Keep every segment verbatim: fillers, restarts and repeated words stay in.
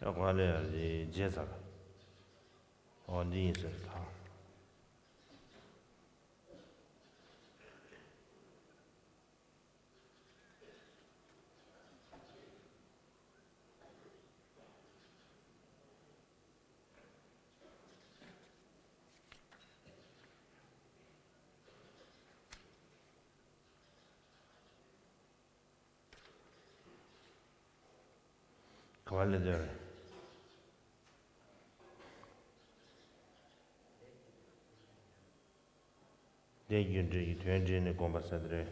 ཡ་གོ་ལེ་ཡ་རེད་བརྗེད་ཚར། ཨོ་འདི་ཡིན་ཟེར་ད། ག་བ་ལས་དོན་རེད། ལས་རྒྱུ་འབྲས་ཀྱི་དོན་འདྲེས་ནས་བསྒོམ་པ་ཟེར་དེ་རེད།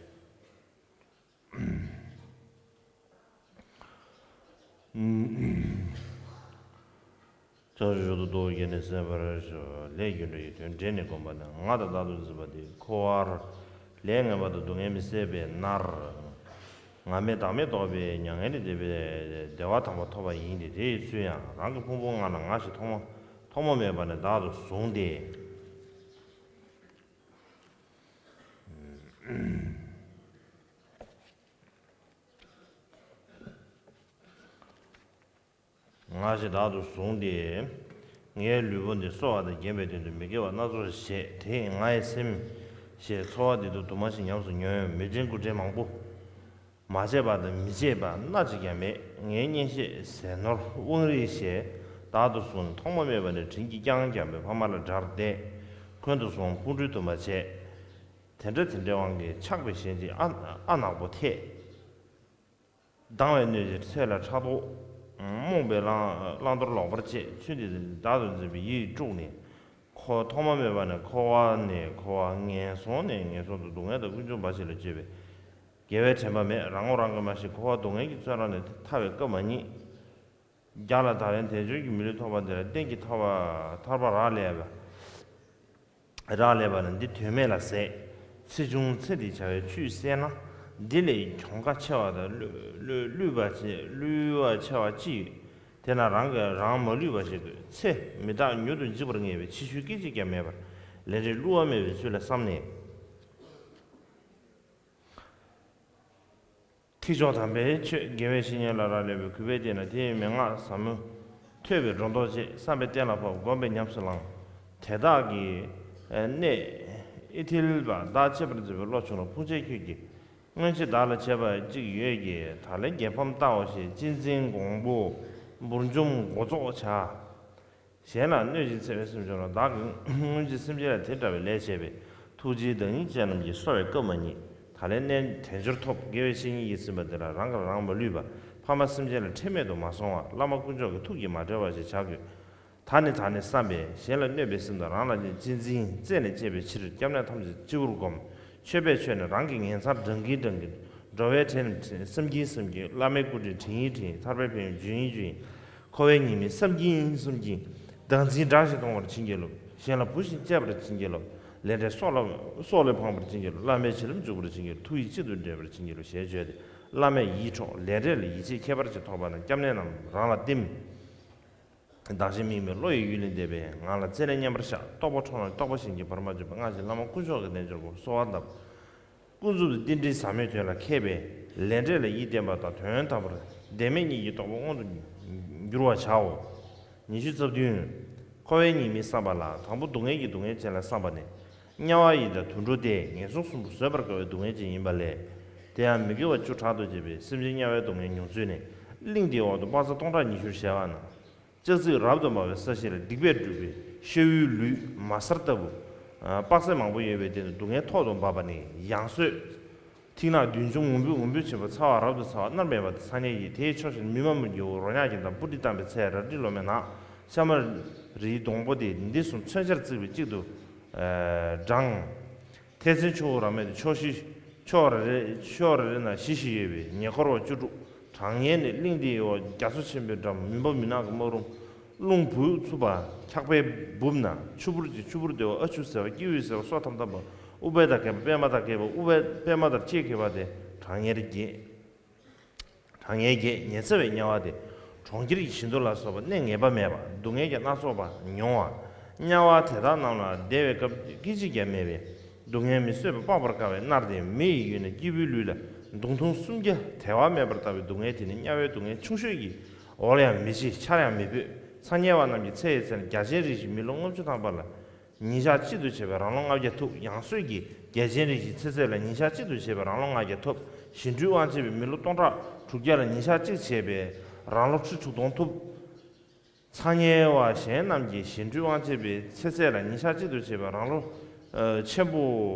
ཕྱོགས་བཅུ་ཞབས་ཏོག་རྡོ་རྗེ་ནས་གསན་པར་ཞུ། ལས་རྒྱུ་འབྲས་ཀྱི་དོན་འདྲེས་ནས་བསྒོམ་པ་ནི་ང་དང་བདག་ཏུ་འཛིན་པ་དེ་འཁོར་བར་ལས་ངན་པ་དང་སྡུག་བསྔལ་མི་བཟད་པས་མནར། ང་མེད་བདག་མེད་རྟོགས་པའི་མྱ་ངན་ལས་འདས་པའི་བདེ་བ་དམ་པ་ཐོབ་པ་ཡིན་ཏེ། དེའི་ཚུལ་ཡང་རང་གི་ཕུང་པོ་ལྔ་ལ་ང་ཞེས་ཐོག་མ་ཐོག་མ་མེད་པ་ནས་བདག་ཏུ་བཟུང་སྟེ། ང་ཞེས་བདག་ཏུ་བཟུང་སྟེ། ངའི་ལུས་པོ་འདི་གསོ་བ་དང་རྒྱན་པའི་དོན་དུ་མི་དགེ་བ་སྣ་ཚོགས་བྱས། དེས་ང་ཡི་སེམས་ཞེས་ཚོར་བ་བདེ་སྡུག་དུ་མ་ཞིག་ཉམས་སུ་མྱོང་ཡང་མི་དྲན་དགུ་དྲན་མང་པོ། མ་བྱས་པ་དང་མི་བྱེད་པ་སྣ་གཅིག་ཀྱང་མེད། ངའི་གཉེན་བཤེས་ཟས་ནོར་དབང་རིས་ཞེས་བདག་ཏུ་བཟུང་ནས་ཐོག་མ་མེད་པ་ནས་དྲིན་གྱིས་བསྐྱངས་བསྐྱངས་པའི་ཕ་མ་ལ་དགྲར་བསྡད། འཁོན་དུ་སོང་ཕུང་ཁྲོལ་དུ་མ་བྱས། དེ་འདྲ་དེ་འདྲའི་དབང་གིས་ཆགས་པའི་ཞེན་ཅིང་ཨ་ཨ་ནག་པོ་ཐེག། སྡང་བའི་གནོད་བྱེད་ཚེ་ལ་ཕྲག་དོག་རྨོངས་པའི་བླང་བླང་དོར་ལོག་པར་སྤྱད། ཚུལ་འདི་བདག་ཏུ་འཛིན་པའི་ཡིད་དཀྲུགས་ནས། འཁོར་ཐོག་མ་མེད་པ་ནས་འཁོར་བ་ནས་འཁོར་བ། ངན་སོང་ནས་ངན་སོང་དུ་སྡུག་བསྔལ་དང་ཀུན་འབྱུང་འབའ་ཞིག་ལ་སྤྱོད་པའི་དགེ་བའི་དྲན་པ་མེད། རང་ངོ་རང་གིས་མ་ཤེས། འཁོར་བ་སྡུག་བསྔལ་གྱི་བཙོན་ར་ནས་ཐར་བའི་སྐབས་མ་རྙེད། རྒྱ་ལ་དག་ལན་དལ་འབྱོར་གྱི་མི་ལུས་ཐོབ་པ་འདི་ལ་གཏན་གྱི་ཐར་པ་ཐར་པ་རག་ལས་པ། རག་ལས་པ་ལ་འདི་དོན་མེད་ལ་ཟད། ཚེ་ཆུང་ཚེ་འདིའི་བྱ་བའི་ཆུད་གསན་ན། འདི་ལས་གྱོང་ཁ་ཆེ་བ་དང་བསླུ་བསླུ་བསླུས་པ་ཆེ་བསླུ་བ་ཆེ་བ་ཅི་ཡོད། དེས་ན་རང་གིས་རང་མ་བསླུས་པ་ཞིག་དགོས། ཚེ་མི་རྟག་མྱུར་དུ་འཇིག་པར་ངེས་པས་ཕྱི་བཤོལ་སྐད་ཅིག་ཀྱང་མེད་པར་ལས་འབྲས་བསླུ་བ་མེད་པའི་ཚུལ་ལ་བསམས་ནས། ཐེག་མཆོག་དམ་པའི་ཆོས་དགེ་བའི་བཤེས་གཉེན་ལ་རག་ལས་པའི་གུས་པས་བསྟེན་ན། དེའི་མན་ངག་ཟབ་མོ་ཐོས་པས་སྒྲོ་འདོགས་བཅད། བསམ་པས་གཏན་ལ་ཕབ། བསྒོམས་པས་ཉམས་སུ་བླང་། དེ་དག་གི་གནད་ཨི་ཐིལ་བ་བདག་གཅེས་པར་འཛིན་པའི་བློ་བྱུང་ལ། ཕུང་བྱེད་ཁྱོད་ཀྱིས་སྔོན་ཆད་བདག་ལ་བྱས་པ་གཅིག་ཡོད་ཀྱིས། ད་ལན་རྒྱལ་ཕམ་བལྟའོ་ཞེས་གཅེས་འཛིན་འགོང་པོ་འབུར་འཇོམས་འགོ་བཙོག་བྱ། གཞན་ལ་གནོད་ཅིང་འཚེ་བའི་སེམས་བྱུང་ན། བདག་གིས་སྔོན་ཆད་སེམས་ཅན་ལ་དེ་འདྲ་བའི་ལས་བྱས་པས་ཐུགས་རྗེའི་བདག་ཉིད་ཅན་རྣམས་ཀྱིས་གསོ་བའི་སྐབས་མ་རྙེད། ད་ལན་གནས་དལ་འབྱོར་ཐོབ། དགེ་བའི་བཤེས་གཉེན་ཡིད་ཟིན་པ་འདི་ལ་རང་གིས་རང་མ་བསླུས་པ། ཕ་མ་སེམས་ཅན་ལ་ཁྲེལ་མེད་དུ་མ་སོང་བར་བླ་མ་དཀོན་མཆོག་གི་ཐུགས་ཀྱིས་མ་བྲལ་བ་ཞིག་བྱ་དགོས། ད་ནི་ད་ནི་བསམ་པས་གཞན་ལ་གནོད་པའི་སེམས་དང་རང་ལ་གཅེས་འཛིན་རྩད་ནས་བཅད་པའི་ཕྱིར་སྐྱབས་གནས་ཐམས་ཅད་སྤྱི་བོར་བསྒོམ། མཆོད་པས་མཆོད་ནས་རང་གི་ངན་མཚང་བགྲང་གིན་བགྲང་གིན། འགྲོ་བའི་བྲན་བསམ་གྱིན་བསམ་གྱིན། བླ་མའི་སྐུ་དྲིན་དྲན་གྱིན་དྲན། ཐར་པའི་ཕན་ཡོན་འཇོན་གྱིན་འཇོན། འཁོར་བའི་ཉེས་དམིགས་བསམ་གྱིན་བསམ་གྱིན། བདག་འཛིན་དགྲ་བཞིན་མཐོང་བར་བྱིན་གྱིས་རློབས། གཞན་ལ་བུ་བཞིན་གཅེས་པར་བྱིན་གྱིས་རློབས། ལས་འབྲས་སྲོག་ལ་སྲོག་ལས་ཕངས་པར་བྱིན་གྱིས་རློབས། བླ་མའི་བྱིན་རླབས་འཇུག་པར་བྱིན་གྱིས་རློབས། ཐུགས་ཡིད་གཅིག་ཏུ་འདྲེས་པར་བྱིན་གྱིས་རློབས་ཞེས་བརྗོད་དེ། བླ་མའི་ཡིད་འཕྲོག་ལས་འབྲས་ལ་ཡིད་ཆེས་ཁྱད་པར་ཅན་ཐོགས་པ་རྣམས་སྐྱབས་གནས་རྣམས་རང་ལ་བསྟིམ། བདག་གཞན་དམིགས་མེད་བློ་ཡི་ཡུལ་ལས་འདས་པས་ང་ལ་རྩད་ནས་མཉམ་པར་བཞག། རྟོག་པ་འཕྲོག་ན་རྟོག་པ་གཞན་གྱི་བར་མ་ཆོད་པས་སྔར་བཞིན་བླ་མ་དཀོན་མཆོག་གི་རྣལ་འབྱོར་པོར་གསོལ་བ་གདབ། ཀུན་རྫོབ་ཏུ་རྟེན་འབྲེལ་ཟབ་མོའི་དོན་ལ་མཁས་པས་ལས་འབྲས་ལ་ཡིད་བརྟན་པ་དང་དོན་དམ་པར་བདེན་མེད་གཉིས་ཀྱི་རྟོག་པ་མངོན་དུ་འགྱུར་བར་བྱའོ། ཉི་ཤུ་རྩ་བདུན། འཁོར་བའི་ཉེས་དམིགས་བསམ་པ་ལ། དང་པོ་སྡུག་བསྔལ་གྱི་སྡུག་བསྔལ་ཅན་ལ་བསམ་པ་ནི། དམྱལ་བ་ཡི་དྭགས་དུད་འགྲོ་སྟེ་ངན་སོང་གསུམ་པོ་བཟོད་པར་དཀའ་བའི་སྡུག་བསྔལ་ཅན་ཡིན་པ་ལས། དེ་ཡང་མི་དགེ་བ་བཅུ་དྲག་ཏུ་བྱས་པའི་སེམས་ཅན་དམྱལ་བའི་སྡུག་བསྔལ་མྱོང་ཚུལ་ནི། གླིང་འདིའི་འོག་ཏུ་དཔག་ཚད་སྟོང་ཕྲག་ཉི་ཤུར་བྱེ་བ་ན། ལྕགས་རྩིབས་རབ་ཏུ་འབར་བའི་ས་གཞི་ལ་སྡིག་པས་སྒྲིབ་པའི་ཤ་ཡུལ་ལུས་མ་སར་ལྟ་བུ། དཔག་ཚད་མང་པོ་ཡོད་པའི་སྟེང་དུ་སྡུག་བསྔལ་ཐོག་ཏུ་འབབ་པ་ནི་ཡང་སོས། མཐིང་ནག་བདུད་འཇོམས་འོམ་བུས་འོམ་བུས་ཆེན་པོ་ཚ་བ་རབ་ཏུ་ཚ་བ་མནར་མེད་པ་དེ་ཚ་དམྱལ་ཡིན། དེའི་ཕྱོགས་བཞིར་མི་མ་མོ་རྒྱལ་པོ་རོ་མྱགས་ཀྱིས་འདམ་སྤུ་གྲི་བསྡམས་པའི་ཚལ་རལ་གྲི་ལོ་མའི་ནགས། ཤ་མ་རིའི་སྡོང་པོ་སྟེ་འདི་གསུམ་མཚོན་ཆར་བརྩིགས་པས་གཅིག་ཏུ་བགྲངས། ཐེ་ཚོམ་ཆུ་བོ་རབ་མེད་དེ་ཕྱོགས་བཞི། ཕྱོགས་རེ་རེ་ཕྱོགས་རེ་རེ་ན་བཞི་བཞི་ཡོད་པའི་ཉེ་འཁོར་བ་བཅུ་དྲུག། གྲང་དམྱལ་ནི་གླིང་འདིའི་འོག་རྒྱ་མཚོ་ཆེན་པོའི་འགྲམ་མུན་པ་མུན་ནག་གི་སྨག་རུམ། རླུང་བུས་འཚུབས་པ་འཁྱག་པའི་སྦུབས་ན་ཆུ་བུར་གྱི་ཆུ་བུར་དེ་བ་ཨ་ཆུ་ཟེར་བ་ཀྱི་ཝུ་ཟེར་བ་སོ་ཐམ་ཐམ་པ་ཨུཏྤལ་དང་འགས་པ་པད་མ་དང་འགས་པ་ཨུཏྤལ་པད་མ་དང་ལྕེ་འགས་པ་དེ་གྲང་དམྱལ་བརྒྱད། གྲང་དམྱལ་བརྒྱད་ཉི་ཚེ་བའི་དམྱལ་བ་སྟེ། གྲོང་ཁྱེར་གྱི་བཞི་མདོ་ལ་སོགས་པ་གནས་ངེས་པ་མེད་པ་སྡུག་བསྔལ་གྱི་སྣ་ཚོགས་པ་མྱོང་བ། དམྱལ་བ་དེ་དག་རྣམས་ལ་བདེ་བའི་སྐབས་སྐད་ཅིག་ཀྱང་མེད་པས་སྡུག་བསྔལ་མི་བཟོད་པས་དཔག་པར་དཀའ་བས་མནར་ཏེ་མི་ཡི་ཡུལ་ནས་སྐྱེས་བུའི་ལུས་ལ་མདུང་ཐུང་སུམ་བརྒྱ་དལ་བ་མེད་པར་ལྟ་བའི་སྡུག་བསྔལ་དེ་ནི་དམྱལ་བའི་སྡུག་བསྔལ་ཆུང་ཤོས་ཀྱི་ འོག་ལ་ཡང་མི་འབྱེད། ཆར་ཡང་མི་ཕོད། ཚ་དམྱལ་བ་རྣམས་ཀྱི་ཚེ་ཡི་ཚད་ནི་རྒྱལ་ཆེན་རིགས་བཞིའི་མི་ལོ་ལྔ་བཅུ་ཐམ་པ་ལ་ཉིན་ཞག་གཅིག་ཏུ་བྱས་པའི་རང་ལོ་ལྔ་བརྒྱ་ཐུབ། ཡང་སོས་ཀྱི་རྒྱལ་ཆེན་རིགས་བཞིའི་ཚེ་ཚད་ལ་ཉིན་ཞག་གཅིག་ཏུ་བྱས་པའི་རང་ལོ་ལྔ་བརྒྱ་ཐུབ། གཞན་འཕྲུལ་དབང་བྱེད་པའི་མི་ལོ་སྟོང་ཕྲག་དྲུག་བརྒྱ་ལ་ཉིན་ཞག་གཅིག་བྱས་པའི་རང་ལོ་ཁྲི་དྲུག་སྟོང་ཐུབ། ཚ་དམྱལ་བ་གཞན་རྣམས་ཀྱི་གཞན་འཕྲུལ་དབང་བྱེད་པའི་ཚེ་ཚད་ལ་ཉིན་ཞག་གཅིག་ཏུ་བྱས་པའི་རང་ལོ་ཆེན་པོ་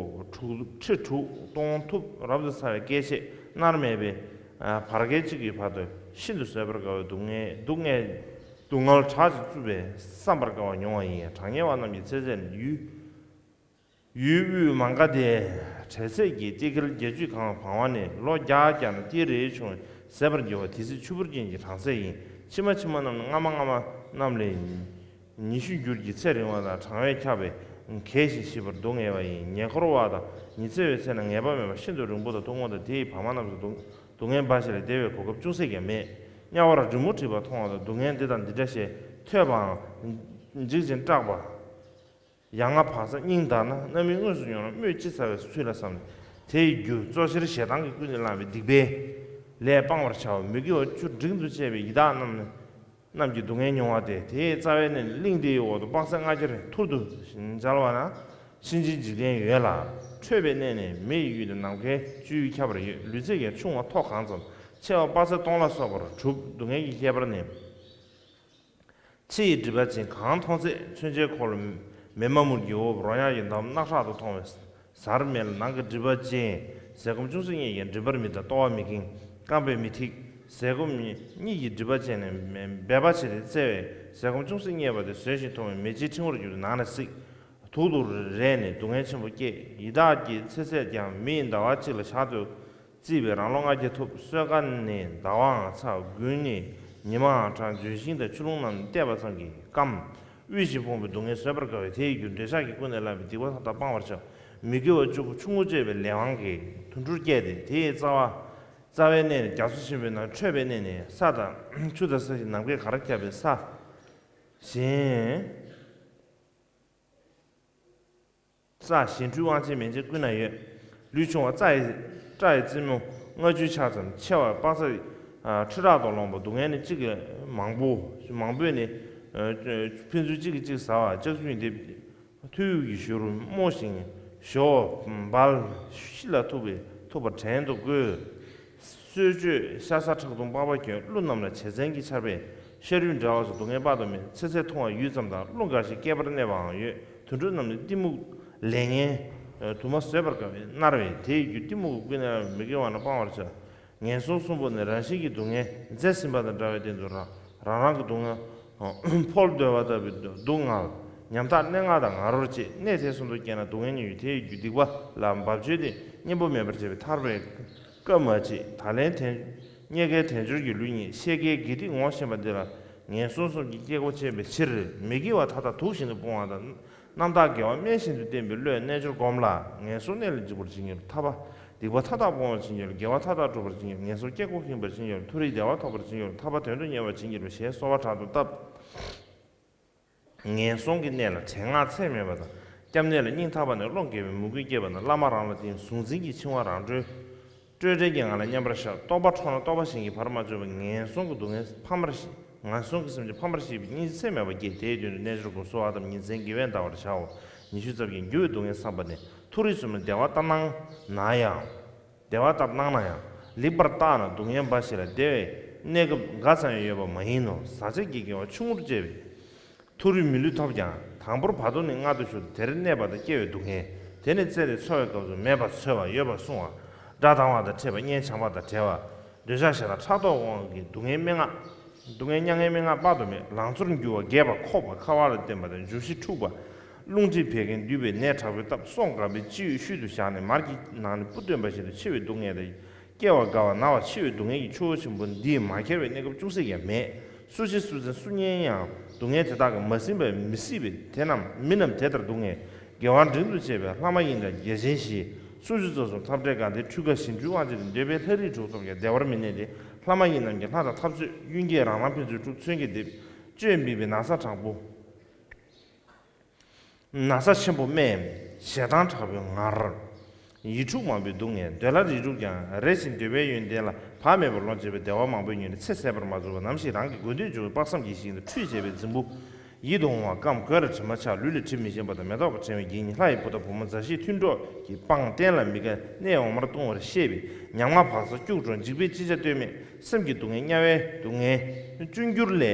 དྲུག་ཁྲི་དྲུག་སྟོང་ཐུབ། རབ་ཏུ་ཚ་བའི་སྐད་ཆད་མནར་མེད་པའི་བར་བསྐལ་གཅིག་གི་བར་དུ་ཤིན་ཏུ་བཟོད་པར་དཀའ་བའི་སྡུག་བསྔལ་སྡུག་བསྔལ་སྡུག་བསྔལ་དྲག་ཅིང་རྩུབ་པས་བསམ་པར་དཀའ་བ་མྱོང་བ་ཡིན། གྲང་དམྱལ་བ་རྣམས་ཀྱི་ཚེ་ཚད་ནི་ཡུལ། ཡུལ་དབུས་མ་ག་དྷའི་གྲལ་ཚད་ཀྱི་ཏི་ཀིར་བརྒྱད་ཅུས་གང་བ་བ་ནས་ལོ་བརྒྱ་བརྒྱ་ན་ཏི་རེ་ཆུང་བས་ཟད་པར་འགྱུར་བ་དེ་སྲིད་ཆུ་བུར་ཅན་གྱི་གྲང་ཚད་ཡིན། ཕྱི་མ་ཕྱི་མ་རྣམས་ནི་སྔ་མ་སྔ་མ་རྣམས་ལས་ཉི་ཤུ་འགྱུར་གྱི་ཚེ་རིང་བ་དང་གྲང་བས་ཁྱབ་པས་གས་ཤིང་ཞིག་པར་སྡུག་བསྔལ་བ་ཡིན། ཉེ་འཁོར་བ་དང་ཉི་ཚེ་བའི་ཚེ་ན་ངེས་པ་མེད་པར་ཤིན་ཏུ་རིང་པོ་དང་ཐུང་ངུ་དང་དེ་ཡི་བར་མ་རྣམས་སུ་སྡུག་སྡུག་བསྔལ་འབའ་ཞིག་ལས་བདེ་བའི་གོ་སྐབས་ཅུང་ཟད་ཀྱང་མེད། དམྱལ་བར་རི་མོ་བྲིས་པ་མཐོང་བ་དང་སྡུག་བསྔལ་འདི་དང་འདི་འདྲ་ཞེས་ཐོས་པའང་འཇིགས་ཤིང་སྐྲག་པ། ཡ་ང་བག་ཚ་སྙིང་འདར་ན་རྣམ་སྨིན་དངོས་སུ་མྱོང་ན་སྨོས་ཅི་ཚ་བའི་ཚུལ་ལ་བསམ་ནས་དེ་ཡི་རྒྱུ་གཙོ་ཆེར་ཞེ་སྡང་གིས་ཀུན་ནས་བསླངས་པའི་སྡིག་པའི་ལས་སྤང་བར་བྱའོ། མི་དགེ་བ་བཅུ་འབྲིང་དུ་བཅས་པའི་ཡི་དྭགས་རྣམས་ནི་རྣམས་ཀྱི་སྡུག་བསྔལ་མྱོང་བ་སྟེ། དེའི་རྩ་བའི་གནས་ནི་གླིང་དེའི་འོག་ཏུ་དཔག་ཚད་ལྔ་བརྒྱ་རེ་ཐུར་དུ་སྦྱར་བ་ན་གཤིན་རྗེའི་འཇིག་རྟེན་ཡོད་ལ། འཕྲོད་པའི་གནས་ནི་མི་ཡི་ཡུལ་དུ་ནམ་མཁའི་སྤྱི་བོའི་ཁྱད་པར་ཡོད། ལུས་ཚད་ཀྱང་ཆུང་བ་མཐོ་གང་ཙམ་ཆེ་བ་དཔག་ཚད་སྟོང་ལ་སོགས་པར་གྲུབ། སྡུག་བསྔལ་གྱི་ཁྱད་པར་ནི། ཕྱི་ཡི་སྒྲིབ་པ་ཅན་གང་མཐོང་ཚད་མཚོན་ཆའི་འཁོར་ལོ་མེ་མ་མུར་གྱི་འོབས་རོ་མྱགས་ཀྱི་འདམ་རྣག་ཁྲག་ཏུ་མཐོང་བའི་ཟར་མེད་ལ། ནང་གི་སྒྲིབ་པ་ཅན་ཟས་སྐོམ་ཅུང་ཟད་རྙེད་ཀྱང་མགྲིན་པར་མི་ལྟ། ལྟོ་བ་མི་འགེངས་རྐང་པས་མི་ཐིག། ཟས་སྐོམ་གཉིས་ཀྱི་སྒྲིབ་པ་ཅན་ནི་འབད་པ་བྱས་ཏེ་བཙལ་བས་ཟས་སྐོམ་ཅུང་ཟད་རྙེད་པ་དེ་ཟོས་ཤིང་འཐུང་བས་མེ་ལྕེའི་ཕྲེང་བར་གྱུར་ཏེ་ནང་ནས་བསྲེགས། དུག་ཏུ་རེག་ནས་སྡུག་བསྔལ་ཆེན་པོ་བསྐྱེད། ཡི་དྭགས་ཀྱི་ཚེ་ཚད་ཀྱང་མི་ཡི་ཟླ་བ་གཅིག་ལ་ཞག་དུས་བརྩིས་པའི་རང་ལོ་ལྔ་བརྒྱ་ཐུབ། གསོད་ཁ་ནི་ཟླ་བའང་ཚ། དགུན་ནི་ཉི་མའང་གྲང་། ལྗོན་ཤིང་དང་ཆུ་ཀླུང་རྣམས་བལྟས་པ་ཙམ་གྱིས་སྐམ། དབུལ་ཞིང་ཕོངས་པའི་སྡུག་བསྔལ་བཟོད་པར་དཀའ་བས་དེ་ཡི་རྒྱུ་འདོད་ཆགས་ཀྱིས་ཀུན་ནས་བསླངས་པའི་སྡིག་པ་མཐའ་དག་སྤང་བར་བྱའོ། མི་དགེ་བ་བཅུ་པོ་ཆུང་ངུ་སྤྱོད་པའི་ལས་དབང་གིས་དུད་འགྲོར་སྐྱེས་ཏེ་དེ་ཡི་རྩ་བ། རྩ་བའི་གནས་ནི་རྒྱ་མཚོ་ཆེན་པོའི་ནང་། འཕྲོད་པའི་གནས་ནི་ས་དང་ཆུ་དང་ས་གཞི་ནམ་མཁས་གར་ཁྱབ་པའི་ས་གཞན། ས་གཞན་འཕྲུལ་དབང་ཆེན་མན་ཆད་ཀུན་ན་ཡོད། ལུས་ཆུང་བ་རྩྭ་ཡི་སྐྲ་ཡི་རྩེ་མོ་ལྔ་བཅུའི་ཆ་ཙམ། ཆེ་བ་དཔག་ཚད་ཁྲི་ཕྲག་དང་ལོངས་པ། སྡུག་བསྔལ་ནི་གཅིག་གིས་མང་པོ། མང་པོས་ནི་ཕན་ཚུན་གཅིག་གིས་གཅིག་ཟ་བ། ལྕགས་ཀྱུས་འདེབས་ཐོད་དབུས་ཀྱི་གཞུར་རྨོ་ཞིང་ཞོ་འབལ། ཤི་ལ་ཐུག་པའི་ཐུག་པ་བྲན་དུ་བཀོལ། གསོལ་མཆོད་ཤ་ཟ་ཁྲག་འཐུང་པགས་པ་གྱོན། ཀླུ་རྣམས་ལ་བྱད་བཙན་གྱི་ཆར་པས་ཤ་རུས་འབྲལ་བ་སོགས་སྡུག་བསྔལ་དཔག་ཏུ་མེད། ཚེ་ཚད་ཐུང་བ་ཡུད་ཙམ་དང་ཀླུ་འགའ་ཞིག་བསྐལ་པར་གནས་པའང་ཡོད། དུད་འགྲོ་རྣམས་ནི་གཏི་མུག་ལས་ངན་དུ་མ་བཟོད་པར་དཀའ་བས་མནར་བས་དེ་ཡི་རྒྱུ་གཏི་མུག་གིས་ཀུན་ནས་བསླངས་པའི་མི་དགེ་བ་རྣམས་སྤང་བར་བྱ། ངན་སོང་གསུམ་པོ་ནི་རང་བཞིན་གྱིས་སྡུག་བསྔལ་རྫས་ཟིན་པ་དང་འདྲ་བའི་སྟེང་དུ་རང་རང་རང་གི་སྡུག་བསྔལ་འཕོ་འདོད་པ་ལྟ་བུའི་སྡུག་བསྔལ་ཉམ་ཐག་གནད་ལྔ་དང་ང་རོར་བཅས་གནས་དེ་གསུམ་དུ་སྐྱེས་ན་སྡུག་བསྔལ་མྱོང་བའི་དེ་ཡི་རྒྱུ་སྡིག་པ་ལ་འབབ་ཆོས་དེ་གཉེན་པོ་མེད་པར་བྱས་པས་ཐར་པའི་སྐབས་མ་མཆིས། ད་ལན་དལ་རྙེད་དཀའི་དལ་འབྱོར་གྱི་ལུས་རྙེད། ཤེས་དཀའི་དགེ་སྡིག་ངོ་ཤེས་པ་འདི་ལ་ངན་སོང་གསུམ་གྱི་སྐྱེ་སྒོ་ཆད་པའི་ཕྱིར། མི་དགེ་བ་མཐའ་དག་དུག་བཞིན་དུ་སྤོང་བ་དང་། རྣམ་དག་དགེ་བ་སྨན་བཞིན་དུ་བསྟེན་པའི་བློས་རྣལ་འབྱོར་བསྒོམས་ལ། ངན་སོང་གནས་ལས་འཇིགས་པར་བྱིན་གྱུར། ཐར་པ། སྡིག་པ་མཐའ་དག་སྤོང་བར་བྱིན་གྱུར། དགེ་བ་མཐའ་དག་སྒྲུབ་པར་བྱིན་གྱུར། ངན་སོང་སྐྱེ་སྒོ་ཁེངས་པར་བྱིན་གྱུར། མཐོ་རིས་བདེ་བ་ཐོབ་པར་བྱིན་གྱུར། ཐར་པ་དོན་དུ་གཉེར་བར་བྱིན་གྱུར་ཞེས་གསོལ་བ་དྲག་ཏུ་བཏབ། ངན་སོང་གི་གནས་ལ་དྲན་སྔགས་ཚད་མེད་པ་དང་། སྐྱབས་གནས་ལ་སྙིང་ཐག་པ་ནས་བློ་འགེལ་བའི་མོས་གུས་བསྐྱེད་པ་ན་བླ་མ་རང་ལ་བརྟེན་གཟུང་འཛིན་གྱི་འཆིང་བ་རང་གྲོལ། སྤྲོས་བྲལ་གྱི་ངང་ལ་མཉམ་པར་བཞག་རྟོག་པ་འཕྲོག་ན་རྟོག་པ་གཞན་གྱིས་བར་མ་ཆོད་པ། ངན་སོང་གི་སྡུག་བསྔལ་ཕམ་པར་ཤེས། ངན་སོང་གི་སེམས་ཅན་ཕམ་པར་ཤེས་པའི་སྙིང་རྗེ་ཚད་མེད་པ་བསྐྱེད། དེའི་དོན་དུ་རྣལ་འབྱོར་གྱི་གསོལ་བ་བཏབ་ཉིན་མཚན་དགེ་བས་འདའ་བར་བྱའོ། ཉི་ཤུ་རྩ་བརྒྱད། འགྱུར་བའི་སྡུག་བསྔལ་བསམ་པ་ནི། མཐོ་རིས་སུ་མི་བདེ་བ་ལྟར་སྣང་ན་ཡང་། བདེ་བ་ལྟར་སྣང་ན་ཡང་། ལེགས་པར་བརྟགས་ན་སྡུག་བསྔལ་འབའ་ཞིག་ལ་བདེ་བའི་གནས་སྐབས་འགའ་ཙམ་ཡང་ཡོད་པ་མ་ཡིན་ནོ། ཟག་བཅས་ཀྱི་དགེ་བ་ཆུང་ངུར་བཅས་པའི་མཐོ་རིས་མི་ལུས་ཐོབ་ཀྱང་དང་པོར་བར་དོ་ནི་མངལ་དུ་ཞུགས་ཏེ་དེར་གནས་པ་དང་སྐྱེ་བའི་སྡུག་བསྔལ། དེ་ནི་བཙས་ཏེ་འཚོ་བའི་སྐབས་སུ་མེད་པར་འཚོལ་བ་ཡོད་པར་གསུང་བ། དགྲ་སྡང་བ་དང་ཕྲད་པ། གཉེན་བྱམས་པ་དང་བྲལ་བ། འདོད་ཆགས་ཞེ་སྡང་ཕྲག་དོག་དབང་གིས་སྡུག་བསྔལ་སྨྲེ་སྔགས། སྡུག་བསྔལ་མྱ་ངན་སྨྲེ་སྔགས་དཔག་ཏུ་མེད། ལང་ཚོར་འགྱུར་བ་རྒས་པ་འཁོགས་པ་ཁ་བ་ལ་བརྟེན་པ་དང་འབྱུང་བཞི་འཁྲུགས་པ། རླུང་མཁྲིས་བད་ཀན་འདུས་པའི་ནད་དྲག་པོས་བཏབ། སྲོག་འགག་པའི་སྤྱི་བོའི་ཤུལ་དུ་བཞག་ནས་མར་གྱི་ནང་ནས་སྤུ་བཏོན་པ་བཞིན་དུ་འཆི་བའི་སྡུག་བསྔལ་དང་། སྐྱེ་བ་རྒ་བ་ན་བ་འཆི་བའི་སྡུག་བསྔལ་གྱི་ཆུ་བོ་ཆེན་པོ་འདིས་མ་ཁྱེར་བའི་གནས་སྐབས་ཅུང་ཟད་ཀྱང་མེད། སུ་འཆི་སུ་འཛེམ་སུ་ཉན་ཡང་སྡུག་བསྔལ་དེ་དག་གིས་མ་ཟིན་པ་མི་སྲིད་པས། དེ་རྣམས་མི་རྣམས་དེ་ལྟར་སྡུག་བསྔལ། དགེ་བ་འབྲིང་དུ་བྱས་པའི་ལྷ་མ་ཡིན་དང་རྒྱལ་ཆེན་བཞི། སུམ་ཅུ་རྩ་གསུམ་འཐབ་བྲལ་དགའ་ལྡན་འཕྲུལ་དགའ་ཞིང་འབྲུ་དབང་ཆེ་སྟེ་འདོད་པའི་ལྷ་རིགས་དྲུག་ཐོབ་ཀྱང་བདེ་བར་མི་གནས་ཏེ། ལྷ་མ་ཡིན་རྣམས་ཀྱི་ལྷ་དང་འཐབ་རྩོད་གཡུལ་འགྱེད་རང་རང་ཕན་ཚུན་འཁྲུག་མཚོན་གྱིས་འདེབས། སྤྱོད་འབིགས་པའི་ན་ཚ་དྲག་པོ། ན་ཚ་ཆེན་པོ་སྨད། ཞེ་སྡང་དྲག་པོའི་ངར། ཡིད་འཁྲུག་མང་པོའི་སྡུག་བསྔལ། འདོད་ལྷ་རིགས་དྲུག་ཀྱང་རེ་ཞིག་འདོད་པའི་ཡོན་ཏན་ལ་བག་མེད་པར་ལོངས་སྤྱད་པའི་བདེ་བ་མང་པོས་མྱོས་ནས་ཚེ་ཟད་པར་མ་བཟོད་པ་ནམ་ཞིག་རང་གི་དགོས་འདོད་འབྱུང་བའི་དཔག་བསམ་གྱི་ཞིང་དུ་ཁྲུས་བྱས་པའི་རྫིང་བུ། ཡིད་དུ་འོང་བ་སྐམ། གོས་ལ་དྲི་མ་ཆགས། ལུས་ལ་དྲི་མི་ཞིམ་པ་དང་མེ་ཏོག་གི་ཕྲེང་བས་བརྒྱན། ལྷ་ཡི་བུ་དང་བུ་མོ་མཛའ་བཤེས་མཐུན་གྲོགས་ཀྱི་པང་གདན་ལ་མི་དགའ། གནས་འོག་མར་ལྟུང་བར་བཤད་པས་ཉམ་ང་བག་ཚ་སྐྱུག་བྲོ། འཇིགས་པས་ཅི་བྱ་གཏོལ་མེད། སེམས་ཀྱི་སྡུག་བསྔལ། དམྱལ་བའི་སྡུག་བསྔལ། བཅུ་འགྱུར་ལས་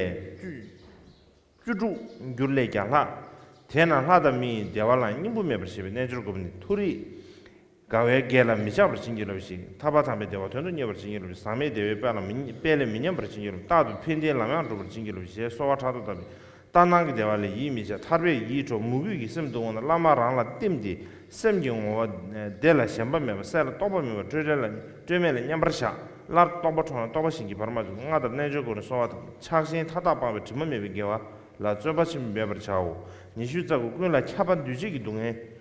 བཅུ་བཅུ་དྲུག་འགྱུར་ལས་ཀྱང་ལྷག། དེས་ན་ལྷ་དང་མི་ཡི་བདེ་བ་ལའང་སྙིང་པོ་མེད་པར་བྱེད་པའི་རྣལ་འབྱོར་སྒོམ་ནི་མཐོ་རིས། དགའ་བའི་དགེ་ལ་མི་ཆགས་པར་བྱིན་གྱིས་རློབས་ཤིག། ཐར་པ་དམ་པའི་བདེ་བ་དོན་དུ་གཉེར་བར་བྱིན་གྱིས་རློབས་ཤིག། ཟག་མེད་བདེ་བའི་དཔལ་ལ་མི་དཔལ་ལས་མི་ཉམས་པར་བྱིན་གྱིས་རློབས། རྟག་ཏུ་ཕན་བདེའི་ལམ་ཡང་བསྒྲུབ་པར་བྱིན་གྱིས་རློབས་ཤིག། ཞེས་གསོལ་བ་ཕྲག་དོག་བཏབ་པས། ལྟར་སྣང་གི་བདེ་བ་ལས་ཡིད་མི་བྱ། ཐར་པས་ཡིད་འཕྲོག་མོས་གུས་ཀྱི་སེམས་སྡུག་འོང་ན། བླ་མ་རང་ལ་བསྟིམ་སྟེ་སེམས་ཀྱི་ངོ་བོ་བདེ་ལ་ཞེན་པ་མེད་པ། སྲེད་ལ་རྟོག་པ་མེད་པ། སྤྲོས་བྲལ་ལ་སྤྲོས་མེད་ལ་མཉམ་པར་བཞག། སླར་རྟོག་པ་འཕྲོག་ན་རྟོག་པ་བཞིན་གྱིས་བར་མ་ཆོད་པ། སྔར་ལྟར་རྣལ་འབྱོར་སྒོམ་ནས་གསོལ་བ་བཏབ། ཆགས་ཞེན་མཐའ་དག་སྤངས་པའི་དྲི་མ་མེད་པའི་དགེ་བ་ལ་བརྩོན་པ་ཆེན་པོས་འབད་པར་བྱའོ། ཉི་ཤུ་རྩ་དགུ། ཀུན་ལ་ཁྱབ་པ་འདུས་བྱས་ཀྱི་སྡུག་བསྔལ།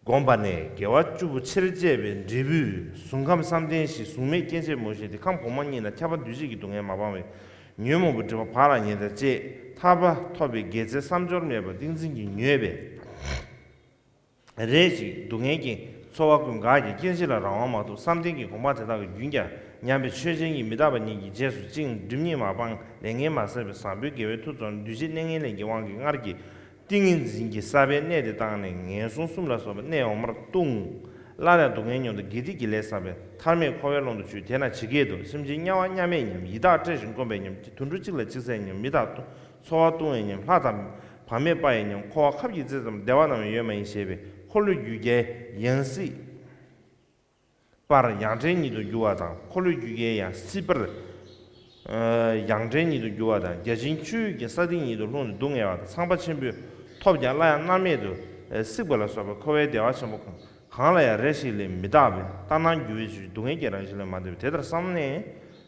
བསྒོམས་པ་ནས་དགེ་བ་བཅུ་པོ་ཆེར་བཅས་པའི་འབྲས་བུས་གཟུགས་ཁམས་བསམ་གཏན་བཞི། གཟུགས་མེད་སྐྱེ་མཆེད་མུ་བཞི་སྟེ། ཁམས་གོང་མ་གཉིས་ན་ཁྱབ་པ་འདུས་བྱས་ཀྱི་སྡུག་བསྔལ་མ་སྤངས་པས་ཉོན་མོངས་པའི་སྒྲིབ་པ་བག་ལ་ཉལ་དང་བཅས་ཐར་པ་ཐོབ་པའི་དགེ་རྩའི་བསམ་སྦྱོར་མེད་པར་ཏིང་འཛིན་གྱིས་མྱོས་པས། རེ་ཞིག་སྡུག་བསྔལ་གྱི་ཚོར་བ་ཀུན་འགག་ཀྱང་སྐྱེ་འཆི་ལ་རང་དབང་མ་ཐོབ། བསམ་གཏན་གྱི་དགོངས་པ་དེ་དག་གི་རྒྱུན་ཀྱང་ཉམས་པས་ཆོས་ཅན་གྱི་མི་རྟག་པ་ཉིད་ཀྱི་རྗེས་སུ་བཅིངས། སྒྲིབ་གཉིས་མ་སྤངས། ལས་ངན་མ་བསགས་པའི་བཟང་པོའི་དགེ་བའི་མཐུ་རྫོགས་ནས་འདུས་བྱས་གནས་ངན་ལེན་གྱི་དབང་གིས་སྔར་གྱི་ཏིང་ངེ་འཛིན་གྱི་ས་བོན་གནས་དེ་བཏང་ནས་ངན་སོང་གསུམ་ལ་སོགས་པའི་གནས་འོག་མར་ལྟུང་། སླར་ཡང་སྡུག་བསྔལ་མྱོང་དུས་དགེ་སྡིག་གི་ལས་བསགས་པས་མཐར་མེད་འཁོར་བའི་ཀློང་དུ་ཆུད། དེས་ན་ཇི་སྐད་དུ། སེམས་ཅན་དམྱལ་བ་མཉམ་མེད་ཉམས། ཡི་དྭགས་བསྲེ་ཞིང་བསྐོམ་པའི་ཉམས། དུད་འགྲོ་གཅིག་ལ་གཅིག་བསད་ཉམས། མི་རྟག་ཚོར་བ་ལྟུང་བའི་ཉམས། ལྷ་དང་བག་མེད་སྤ་ཡི་ཉམས། འཁོར་བ་ཁབ་ཀྱི་རྩེ་ཙམ་བདེ་བ་རྣམས་ཡོད་མ་ཡིན་ཞེས་པས། འཁོར་ལོས་སྒྱུར་རྒྱལ་ཡང་སྲིད་པར་ཡང་བྲན་ཉིད་དུ་འགྱུར་བ་དང་། འཁོར་ལོས་སྒྱུར་རྒྱལ་ཡང་སྲིད་པར་ཡང་བྲན་ཉིད་དུ་འགྱུར་བ་དང་། བརྒྱ་བྱིན་བཅུ་ཡོད་ཀྱང་ས་སྟེང་ཉིད་དུ་ལྷུང་ནས་སྡུག་བསྔལ་བ་དང་། ཚངས་པ་ཆེན་པོས་ཐོབ་ཀྱང་སླར་ཡང་མནར་མེད་དུ་བསྲེགས་པ་ལ་སོགས་པའི་འཁོར་བའི་བདེ་བ་ཆེན་པོ་གང་། གང་ལ་ཡང་རེ་ཞིག་ལས་མི་རྟག་པས་ལྟར་སྣང་འགྱུར་བའི་ཕྱིར། སྡུག་བསྔལ་གྱི་རང་བཞིན་ལས་མ་འདས་པས། དེ་ལྟར་བསམས་ནས་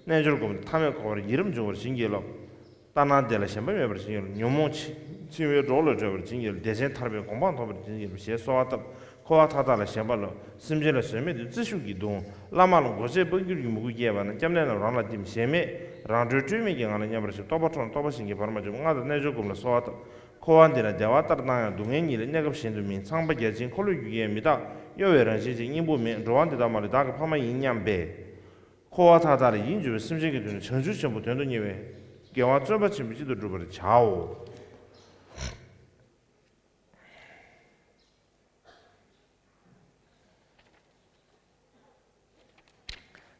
རྣལ་འབྱོར་སྒོམ་པས་ཐ་མལ་འཁོར་བར་ཡི་རང་འབྱུང་བར་བྱིན་གྱིས་རློབས། ལྟར་སྣང་དེ་ལ་ཞེན་པ་མེད་པར་བྱིན་གྱིས་རློབས། ཉོན་མོངས་འཆིང་བའི་རོ་ལ་བྲོས་པར་བྱིན་གྱིས་རློབས། བདེ་ཆེན་ཐར་པའི་གོ་འཕང་ཐོབ་པར་བྱིན་གྱིས་རློབས། ཞེས་གསོལ་བ་བཏབ། འཁོར་བ་མཐའ་དག་ལ་ཞེན་པ་སློབ། སེམས་ཅན་ལ་བཟོད་མེད་དུ་བརྩི་ཤུགས་ཀྱིས་གདུང་། བླ་མ་ལ་མགོ་བཅད་པར་འགྱུར་གྱི་མོས་གུས་བསྐྱེད་པ་ན། སྐྱབས་གནས་རྣམས་རང་ལ་བསྟིམ། ཞེན་མེད་རང་གྲོལ་སྤྲོས་མེད་ཀྱི་ངང་ལ་མཉམ་པར་བཞག། རྟོག་པ་འཕྲོག་ན་རྟོག་པ་བཞིན་གྱིས་བར་མ་ཆོད་པ། སྔར་ལྟར་རྣལ་འབྱོར་སྒོམ་ལ་གསོལ་བ་བཏབ། འཁོར་བ་འདི་ན་བདེ་བ་ལྟར་སྣང་ཡང་། སྡུག་བསྔལ་ཉིད་ལས་གནས་སྐབས་གཞན་དུ་མིན། ཚངས་པ་བརྒྱ་བྱིན་འཁོར་ལོས་སྒྱུར་རྒྱལ་ཡང་མི་རྟག་གཡོ་བའི་རང་བཞིན་ཅན། སྙིང་པོ་མེད། འགྲོ་བ་འདི་དག་མ་ལུས་བདག་གི་ཕ་མ་ཡིན་སྙམ་པས། འཁོར་བ་མཐའ་དག་ལས་ཡིད་འགྱུར་བའི་སེམས་ཅན་གྱི་དོན་དུ་བྱང་ཆུབ་ཆེན་པོ་དོན་དུ་གཉེར་བའི་དགེ་བ་བརྩོན་པ་ཆེན་པོས་གཅིག་ཏུ་བསྒྲུབ་པར་བྱའོ།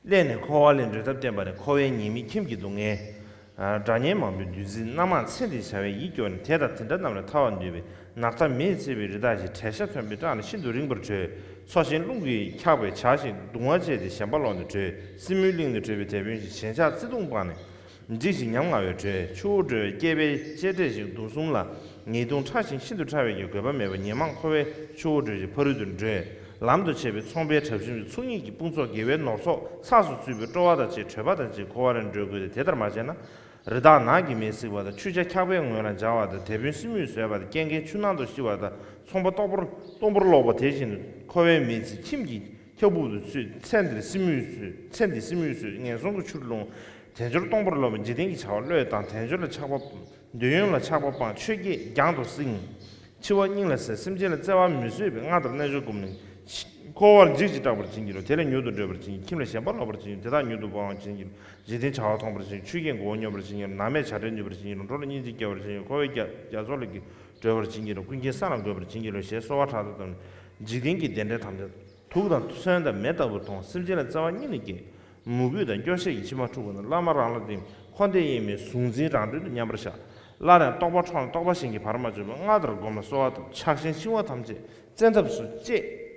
སླད་ནས་འཁོར་བ་ལས་གྲོལ་ཐབས་བསྟན་པ་ནི། འཁོར་བའི་ཉེས་དམིགས་ཁྱིམ་གྱི་སྡུག་བསྔལ། སྒྲ་སྙན་མང་པོའི་བདུད་རྩི། རྣམ་མང་ཚེ་འདིའི་བྱ་བས་ཡིད་སྐྱོ་ནས། དེ་དང་དེ་འདྲ་རྣམས་ལས་ཐར་བར་འདོད་པའི། ནགས་མཐའ་མེས་བསྲེགས་པའི་རི་དྭགས་བཞིན། བྲེད་ཤ་ཐོན་པའི་སྐྲག་ནས་ཤིན་ཏུ་རིངས་པར་བྲོས། འཚོ་ཞིང་རླུང་གིས་འཁྱགས་པའི་བྱ་བཞིན། གདུང་བ་བཅས་ཏེ་ཞེན་པ་ལོག་ནས་བྲོས། སྲིན་མོའི་གླིང་ནས་བྲོས་པའི་དེད་དཔོན་བཞིན། ཞེན་ཆགས་བརྩེ་གདུང་སྤངས་ནས། འཇིགས་ཤིང་ཉམ་ང་བས་བྲོས། ཆུ་བོ་བྲོས་པས་བསྐལ་པའི་གཅེས་སྤྲས་ཤིང་། དུག་གསུམ་ལ་ངེས་ལྟུང་ཕྲ་ཞིང་ཤིན་ཏུ་ཕྲ་བས་ཀྱང་དགོས་པ་མེད་པར་ཉེ་མང་འཁོར་བའི་ཆུ་བོ་བྲོས་ཤིང་ཕ་རོལ་ཏུ་བྲོས། ལམ་དུ་ཆས་པའི་ཚོང་པའི་གྲབས་གཤོམ་གྱི་ཚུགས་ཉིད་ཀྱི་དཔུང་ཚོགས། དགེ་བའི་ནོར་ཚོགས་ཚགས་སུ་ཚུད་པའི་སྤྲོ་བ་དང་བཅས་བྲོས་པ་དང་བཅས་འཁོར་བ་ལས་སྒྲོལ་དགོས་ཏེ། དེ་ལྟར་མ་བྱས་ན། རི་དྭགས་ནགས་ཀྱི་མེས་བསྲེགས་པ་དང་། ཆུ་བྱ་འཁྱགས་པའི་ངོས་ལ་འབྱར་བ་དང་། དེད་དཔོན་སྲིན་མོས་ཟོས་པ་དང་། རྐྱེན་ངན་ཆུ་ནང་དུ་ཤི་བ་དང་། ཚོང་པ་སྟོང་པོར་སྟོང་པོར་ལོག་པ་དེ་བཞིན་དུ། འཁོར་བའི་མེས་ཚིག་ཁྱིམ་གྱི་ཁྱབ་སྦུབ་ཏུ་ཚུད། ཚེ་འདིར་སྲིན་མོས་ཟོས། ཚེ་འདི་སྲིན་མོས་ཟོས། ངན་སོང་གི་ཆུར་ལྷུང་། དལ་འབྱོར་སྟོང་པོར་ལོག་པས་འཇིག་རྟེན་གྱི་བྱ་བ་བློས་བཏང་། དལ་འབྱོར་ལ་ཆགས་པ། འདོད་ཡོན་ལ་ཆགས་པ་སྤངས། ཆོས་བརྒྱད་རྒྱང་དུ་བསྲིངས། འཆི་བ་སྙིང་ལ་ཟད། སེམས་ཅན་ལ་བརྩེ་བ་མི་བཟོད་པས་སྔར་ལྟར་རྣལ་འབྱོར་སྒོམ་ནས། འཁོར་བར་འཇིགས་ཤིང་སྐྲག་པར་བྱིན་གྱིས་རློབས། དེ་ལས་མྱུར་དུ་སྒྲོལ་བར་བྱིན་གྱིས། ཁྱིམ་ལ་ཞེན་པ་ལོག་པར་བྱིན་གྱིས། དེ་དག་མྱུར་དུ་སྤང་བར་བྱིན་གྱིས། འཇིག་རྟེན་བྱ་བ་ཐོབ་པར་བྱིན་གྱིས། ཆོས་ཀྱི་མགོ་བོ་སྙོམས་པར་བྱིན་གྱིས། ནམ་མེད་བྱ་བྲལ་ནུས་པར་བྱིན་གྱིས། འགྲོ་ལ་སྙིང་རྗེ་སྐྱེ་བར་བྱིན་གྱིས། འཁོར་བའི་རྒྱ་རྒྱ་མཚོ་ལས་ཀྱིས་སྒྲོལ་བར་བྱིན་གྱིས། ཀུན་མཁྱེན་ས་ལ་འགོད་པར་བྱིན་གྱིས་ལོ། ཞེས་གསོལ་བ་ཕྲག་དོག་བཏབ་ནས། འཇིག་རྟེན་གྱི་བདེ་འབྲས་ཐམས་ཅད་དུག་དང་མཚོན་དང་མེ་ལྟ་བུར་མཐོང་། སེམས་ཅན་ལ་བརྩེ་བ་སྙིང་ནས་སྐྱེས། མོས་གུས་དང་སྐྱོ་ཤས་ཀྱིས་མཆི་མ་འཁྲུགས་པ་ན། བླ་མ་རང་ལ་བསྟིམ། འཁོར་འདས་དབྱེར་མེད་གཟུང་འཛིན་རང་གྲོལ་དུ་མཉམ་པར་བཞག། སླར་ཡང་རྟོག་པ་འཕྲོག་ན་རྟོག་པ་བཞིན་གྱིས་བར་མ་ཆོད་པ། སྔར་ལྟར་སྒོམ་ལ་གསོལ་བ་བཏབ། ཆགས་ཞེན་འཆིང་བ་ཐམས་ཅད་བཙན་ཐབས་སུ་བཅད།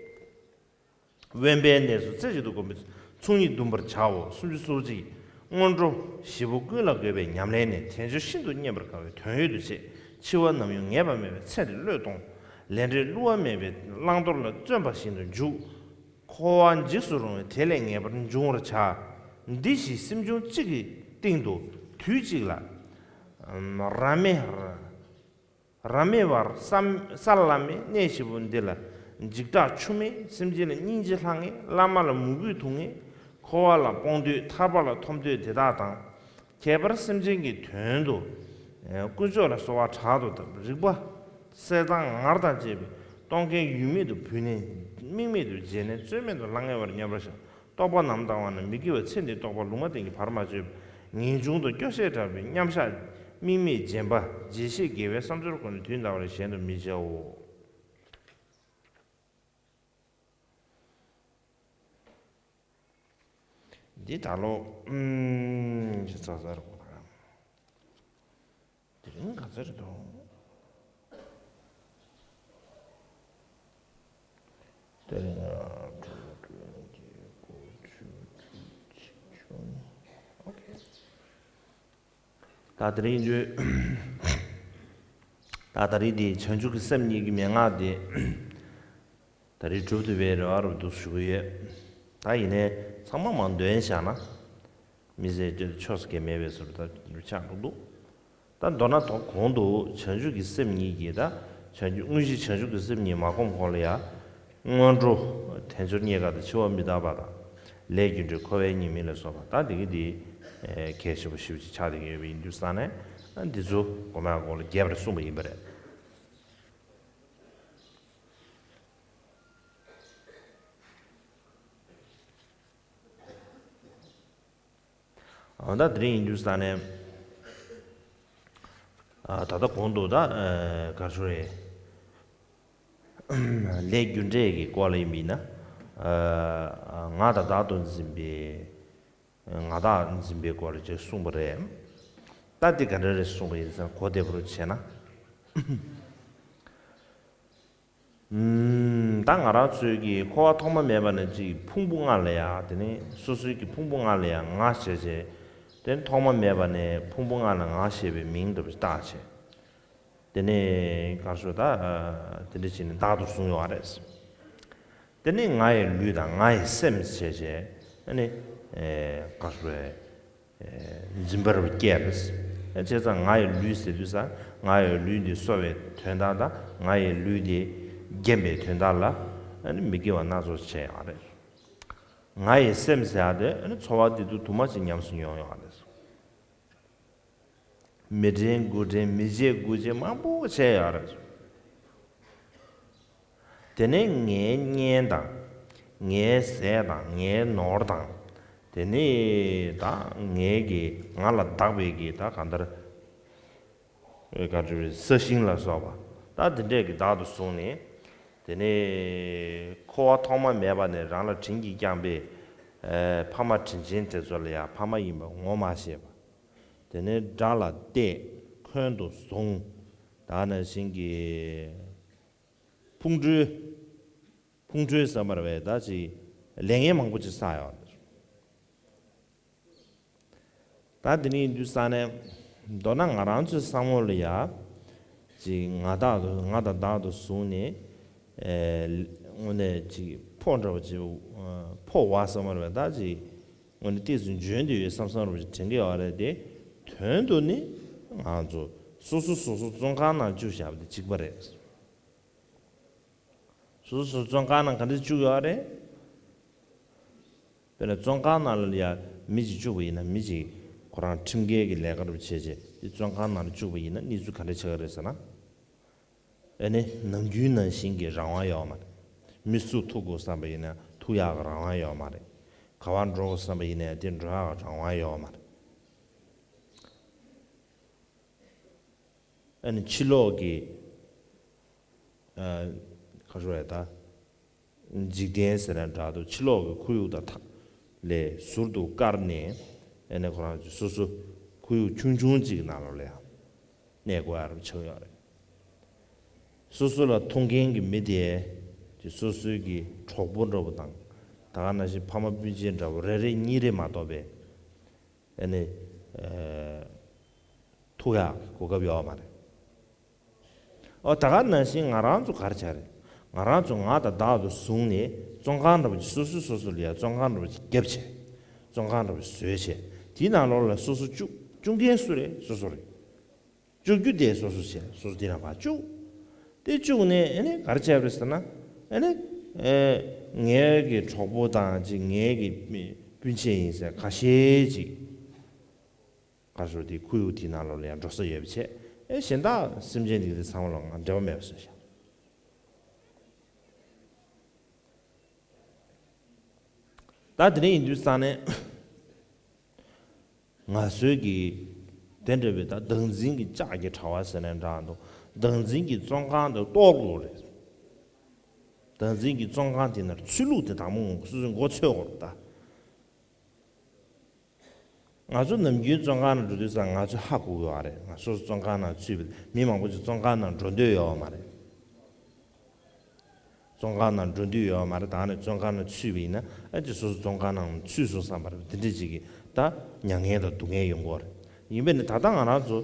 དབེན་པའི་གནས་སུ་རྩེ་གཅིག་ཏུ་བསྒོམ་པའི་ཚུལ་གཉིས་འདུམ་པར་བྱའོ། སུམ་ཅུ་སོ་གཅིག། སྔོན་འགྲོ་བཞི་པོ་ཀུན་ལ་དགོས་པའི་ཉམས་ལེན་ནི། དལ་འབྱོར་ཤིན་ཏུ་རྙེད་པར་དཀའ་བས་དོན་ཡོད་དུ་བྱེད། འཆི་བ་ནམ་ཡོང་ངེས་པ་མེད་པས་ཚེ་འདི་བློས་གཏོང་། ལས་འབྲས་བསླུ་བ་མེད་པས་བླང་དོར་ལ་བརྩོན་པ་བཞིན་དུ་འཇུག། འཁོར་བ་འཇིགས་སུ་རུང་བས་དེ་ལས་ངེས་པར་འབྱུང་བར་བྱ། འདི་ཞེས་སེམས་བྱུང་གཅིག་གི་སྟེང་དུ་དུས་གཅིག་ལ། རབ་མེ། རབ་མེ་བར་ས་ས་ལ་མེ། གནས་བཞི་པོ་འདི་ལ་འཇིགས་སྐྲག་འཆུག་མེད། སེམས་ཅན་ལ་སྙིང་རྗེ་ལྷང་ངེ། བླ་མ་ལ་མོས་གུས་ཐུགས་ངེས། འཁོར་བ་ལ་སྤོང་འདོད་ཐར་པ་ལ་ཐོབ་འདོད་དེ་དག་དང་། ཁྱད་པར་སེམས་ཅན་གྱི་དོན་དུ་དཀོན་མཆོག་ལ་གསོལ་བ་དྲག་ཏུ་བཏབ། རིག་པ་གསལ་དྭངས་ངར་དང་བཅས་པས་གཏོང་མཁན་ཡུལ་མེད་དུ་བུད་ནས། དམིགས་མེད་དུ་བརྗེད་ནས་རྩོལ་མེད་དུ་ལྷང་ངེ་བར་སྙོམས་པར་ཞོག། རྟོག་པ་ནམ་བཏང་བ་ན་མི་དགེ་བ་ཚེ་འདིའི་རྟོག་པ་ལུང་མ་བསྟན་གྱི་བར་མ་ཆོད་པས་ངེས་འབྱུང་དང་སྐྱོ་ཤས་བྲལ་བའི་མཉམ་བཞག་དམིགས་མེད་བརྗེད་པ་བརྗེད་ཤེས་དགེ་བའི་བསམ་ཚུལ་ཁོ་ནས་དུས་འདའ་བར་གཞན་དུ་མི་བྱའོ། འདི་ད་ལོ། ཨུམ། ཅི་ཚ་ཚ་རུ་གོ་ན། དེ་རིང་ག་ཚོད་རེད་འདུག། དེ་རིང་ང་དྲུག་བདུན་བརྒྱད་དགུ་བཅུ་བཅུ་གཅིག་བཅུ་གཉིས། ཨོ་ཁེ། ད་དེ་རིང་འདི། ད་ད་རིང་འདི་བྱང་ཆུབ་ཀྱི་སེམས་གཉིས་ཀྱི་མན་ངག་འདི། ད་རེས་གྲུབ་ཐུབ་པའི་རེ་བ་རུ་འདུག་ཞུ་གི་ཡོད། ད་ཡིན་ནའི་ཚང་མ་མར་འདོན་བཞག་ན། མི་ཟེར་དེ་ཆོས་སུ་གལ་མེད་པའི་བཟོ་འདྲ་ད་ཆགས་འགྲོ་འདུག། ད་མདོར་ན་དོ་གོང་དུ་བྱང་ཆུབ་ཀྱི་སེམས་ཉིད་ཀྱིས་ད་བྱང་ཆུབ་དངོས་གཞི་བྱང་ཆུབ་ཀྱི་སེམས་ཉིད་མ་སྒོམ་གོང་ལ་ཡང་སྔོན་འགྲོ་དལ་འབྱོར་རྙེད་དཀའ་དང་འཆི་བ་མི་རྟག་པ་དང་། ལས་རྒྱུ་འབྲས་འཁོར་བའི་ཉེས་དམིགས་ལ་སོགས་པ་ད་འདི་གི་འདི་གལ་ཆེན་པོ་ཞེ་པོ་ཅིག་ཆགས་བསྡད་ཀྱི་ཡོད་པ་ཡིན་དུས་ཙང་ནས་འདི་ཚོ་གོང་མའི་སྐོར་ལ་རྒྱས་པར་གསུངས་པ་ཡིན་པ་རེད། ཨ། ད་དེ་རིང་ཡིན་དུས་ས་ནས། ཨ། ད་ལྟ་གོང་དུ་ད། ཨ། ག་རེ་ཞུ་རེད། ལས་རྒྱུ་འབྲས་ཀྱི་སྐོར་ལ་ཡིན་པ་ཡིན་ན། ཨ། ང་དང་བདག་ཏུ་འཛིན་པའི། ང་བདག་འཛིན་པའི་སྐོར་ཅིག་གསུངས་པ་རེད། ད་འདི་ག་འདྲ་རེད་གསུངས་པ་ཡིན་ཙང་གོ་བདེ་པོ་རུ་བྱས་ན། ཨུམ། ད་ང་རང་ཚོའི་གི་འཁོར་བ་ཐོག་མ་མེད་པ་ནས་ཅིག་ཕུང་པོ་ལྔ་ལ་ཡ། དེ་ནས་སོ་སོའི་གི་ཕུང་པོ་ལྔ་ལ་ཡ་ང་ཞེས་བྱས། དེ་ནས་ཐོག་མ་མེད་པ་ནས་ཕུང་པོ་ལྔ་ལ་ང་ཞེས་པའི་མིང་འདྲ་པོ་ཞིག་བཏགས་བྱས། དེ་ནས་ག་རེ་ཞུ། ད་དེ་འདྲ་བྱས་ནས་བདག་ཏུ་བཟུང་ཡོད་རེད། དེ་ནས་ང་ཡི་ལུས་དང་ང་ཡི་སེམས་ཞེས་བྱས། ཨ་ནི་ག་རེ་ཞུ། འཛིན་པར་སྐྱེས་པས། བྱས་ཙང་ང་ཡི་ལུས་ཟེར་དུས་ཙང་ང་ཡི་ལུས་འདི་གསོ་བའི་དོན་དག་དང་ང་ཡི་ལུས་འདི་བརྒྱན་པའི་དོན་དག་ལ་ཨ་ནི་མི་དགེ་བ་སྣ་ཚོགས་བྱས་ཡོད་རེད། ང་ཡི་སེམས་ཟེར་ཡག་དེ་ཨ་ནི་འཚོ་བ་འདི་དུས་དུ་མ་ཅིག་ཉམས་སུ་མྱོང་ཡོད་རེད། མི་དྲན་དགུ་དྲན་མི་བརྗེད་དགུ་བརྗེད་མང་པོ་བྱས་ཡོད་རེད། དེ་ནས་ངའི་གཉེན་དང་། ངའི་ཟས་དང་ངའི་ནོར་དང་། དེ་ནས་ད་ངའི་གི་ང་ལ་བདག་པའི་གི་ད་གང་ལྟར། ཨེ། ག་འདྲ་བའི་ས་ཞིང་ལ་སོགས་པ་ད་དེ་འདྲས་ཀྱི་བདག་ཏུ་བཟུང་ནས། དེ་ནས་འཁོར་བ་ཐོག་མ་མེད་པ་ནས་རང་ལ་དྲིན་གྱིས་བསྐྱངས་པའི། ཨེ། ཕ་མ་དྲིན་ཆེན་དེ་ཚོ་ལ་ཡང་ཕ་མ་ཡིན་པ་ངོ་མ་ཤེས་པ། དེ་ནས་དགྲ་ལ་གཏད། འཁོན་དུ་བཟུང་། ད་ནང་བཞིན་གྱི་ཕུང་ཁྲོལ། ཕུང་ཁྲོལ་ཟེར་བ་རེད་པས། ད་ཅིག་ལས་ངན་མང་པོ་ཅིག་བསགས་ཡོད། ད་འདི་ནས་ཡིན་དུས་ས་ནས་མདོར་ན་ང་རང་ཚོའི་བསམ་བློ་ལ་ཡ། ཅིག་ང་བདག་ཏུ་ང་དང་བདག་ཏུ་བཟུང་ནས། ཨེ། དངོས་གནས་ཅིག་ཕོ་འདྲ་བ་ཅིག་ཕོ་བ་ཟེར་བ་རེད་པས། ད་ཅིག་དངོས་གནས་ཏོག་ཙམ་འཇོན་དུ་ཡོད་བསམ་བསམ་འདྲ་བ་ཅིག་དྲན་གྱི་ཡོད་རེད་དེ། དོན་དུ་ནི་ང་ཚོ་སོ་སོ་སོ་སོ་བཙོན་ཁང་ནང་བཅུག་བཞག་པ་དེ་གཅིག་པ་རེད། སོ་སོ་སོ་བཙོན་ཁང་ནང་ག་འདྲ་བཅུག་ཡོད་རེད། དཔེར་ན་བཙོན་ཁང་ནང་ལ་ཡ་མི་གཅིག་བཅུག་པ་ཡིན་ན། མི་གཅིག་ཁོ་རང་ཁྲིམས་འགལ་གྱི་ལས་ཀ་རུ་བྱས་བྱས་དེ་བཙོན་ཁང་ནང་ལ་བཅུག་པ་ཡིན་ན་གནས་ཚུལ་ག་འདྲ་ཆགས་ཀྱི་རེད་ཟེར་ན། ཨ་ནི་ནམ་རྒྱུན་ནང་བཞིན་གྱི་རང་དབང་ཡོད་མ་རེད། མི་སུ་ཐུག་དགོས་བསམ་པ་ཡིན་ན་ཐུག་ཡག་གི་རང་དབང་ཡོད་མ་རེད། ག་པར་འགྲོ་དགོས་བསམ་པ་ཡིན་ན་དེ་འགྲོ་ཡག་གི་རང་དབང་ཡོད་མ་རེད། ཨ་ནི་ཕྱི་ལོགས་ཀྱི། ཨ། ག་རེ་ཟེར་དགོས་རེད་ད། འཇིག་རྟེན་ཟེར་ན་འདྲ་འདུག། ཕྱི་ལོགས་ཀྱི་ཁོར་ཡུག་དང་ཐག་ལས་ཟུར་དུ་བཀར་ནས། ཨ་ནི་ཁོ་རང་ཚོ་སོ་སོ་ཁོར་ཡུག་ཆུང་ཆུང་ཅིག་གི་ནང་ལོགས་ལ་ཡང་གནས་དགོས་ཡག་རུ་ཆགས་ཡོད་རེད། སོ་སོ་ལ་མཐོང་མཁན་གྱི་མི་དེ། དེ་སོ་སོའི་གི་གྲོགས་པོ་འདྲ་པོ་དང་། ད་ག་ནང་བཞིན་ཕ་མ་སྤུན་མཆེད་འདྲ་པོ་རེ་རེ་གཉིས་རེ་མ་གཏོགས་པའི། ཨ་ནི། ཨ། ཐུག་ཡག་གོ་སྐབས་ཡོད་མ་རེད། ཨོ། ད་ག་ནང་བཞིན་ང་རང་ཚོ་ག་རེ་བྱས་རེད། ང་རང་ཚོ་ང་དང་བདག་ཏུ་བཟུང་ནས་བཙོན་ཁང་འདྲ་པོ་ཅིག་སོ་སོ་སོ་སོ་ལ་ཡ་བཙོན་ཁང་འདྲ་པོ་ཅིག་བརྒྱབ་བྱས། བཙོན་ཁང་འདྲ་པོ་བཟོས་བྱས། དེའི་ནང་ལོགས་ལ་སོ་སོ་བཅུག། བཅུག་མཁན་སུ་རེད། སོ་སོ་རེད། བཅུག་རྒྱུ་དེ་སོ་སོ་བྱས། སོ་སོ་དེ་ནང་ཕར་བཅུག། དེ་བཅུག་ནས་ཨ་ནི་ག་རེ་བྱས་པ་རེད་ཟེར་ན། ཨ་ནི། ཨེ། ངའི་གི་གྲོགས་པོ་དང་ཅིག་ངའི་གི་སྤུན་མཆེད་ཡིན་ཟེར་ཁ་ཤས་ཅིག། ག་རེ་ཟེར། དེ་ཁོར་ཡུག་དེའི་ནང་ལོགས་ལ་ཡང་འགྲོ་ས་ཡོད་པ་བྱས། ཨེ། གཞན་དག་སེམས་ཅན་དེ་དེ་ཚང་མ་ལ་ང་འབྲེལ་བ་མེད་པ་བཟོས་ཤག། ད་དེ་འདྲ་ཡིན་དུས་ཙང་ནས། ང་ཚོའི་གི་དེ་འདྲ་བའི་ད་བདག་འཛིན་གྱི་ལྕགས་ཀྱི་དྲ་བ་ཟེར་ནས་འདྲ་འདུག་བདག་འཛིན་གྱི་བཙོན་ཁང་དུ་གཏོགས་དགོས་རེད། བདག་འཛིན་གྱི་བཙོན་ཁང་དེ་ནར་ཚུད་ལུགས་དེ་དང་པོ་སོ་སོའི་མགོ་ཚོས་དགོས་རེད་ད། ང་ཚོ་ནམ་རྒྱུན་བཙོན་ཁང་ལ་འགྲོ་དུས་ཙང་ང་ཚོས་ཧ་གོ་གི་ཡོད་རེད། ང་སོ་སོ་བཙོན་ཁང་ནང་ཚུད་པའི་མི་མང་པོ་ཅིག་བཙོན་ཁང་ནང་འགྲོ་འདོད་ཡོད་མ་རེད། བཙོན་ཁང་ནང་འགྲོ་འདོད་ཡོད་མ་རེད། ད་ནས་བཙོན་ཁང་ནང་ཚུད་པ་ཡིན་ན་ཨ་ཅེ་སོ་སོ་བཙོན་ཁང་ནང་ཚུད་སོང་བསམ་པ་རེད། དེ་འདྲ་ཅིག་གི་ད་མྱ་ངན་དང་སྡུག་བསྔལ་ཡོང་གི་ཡོད་རེད། ཡིན་པས་ནི་ད་ལྟ་ང་རང་ཚོ་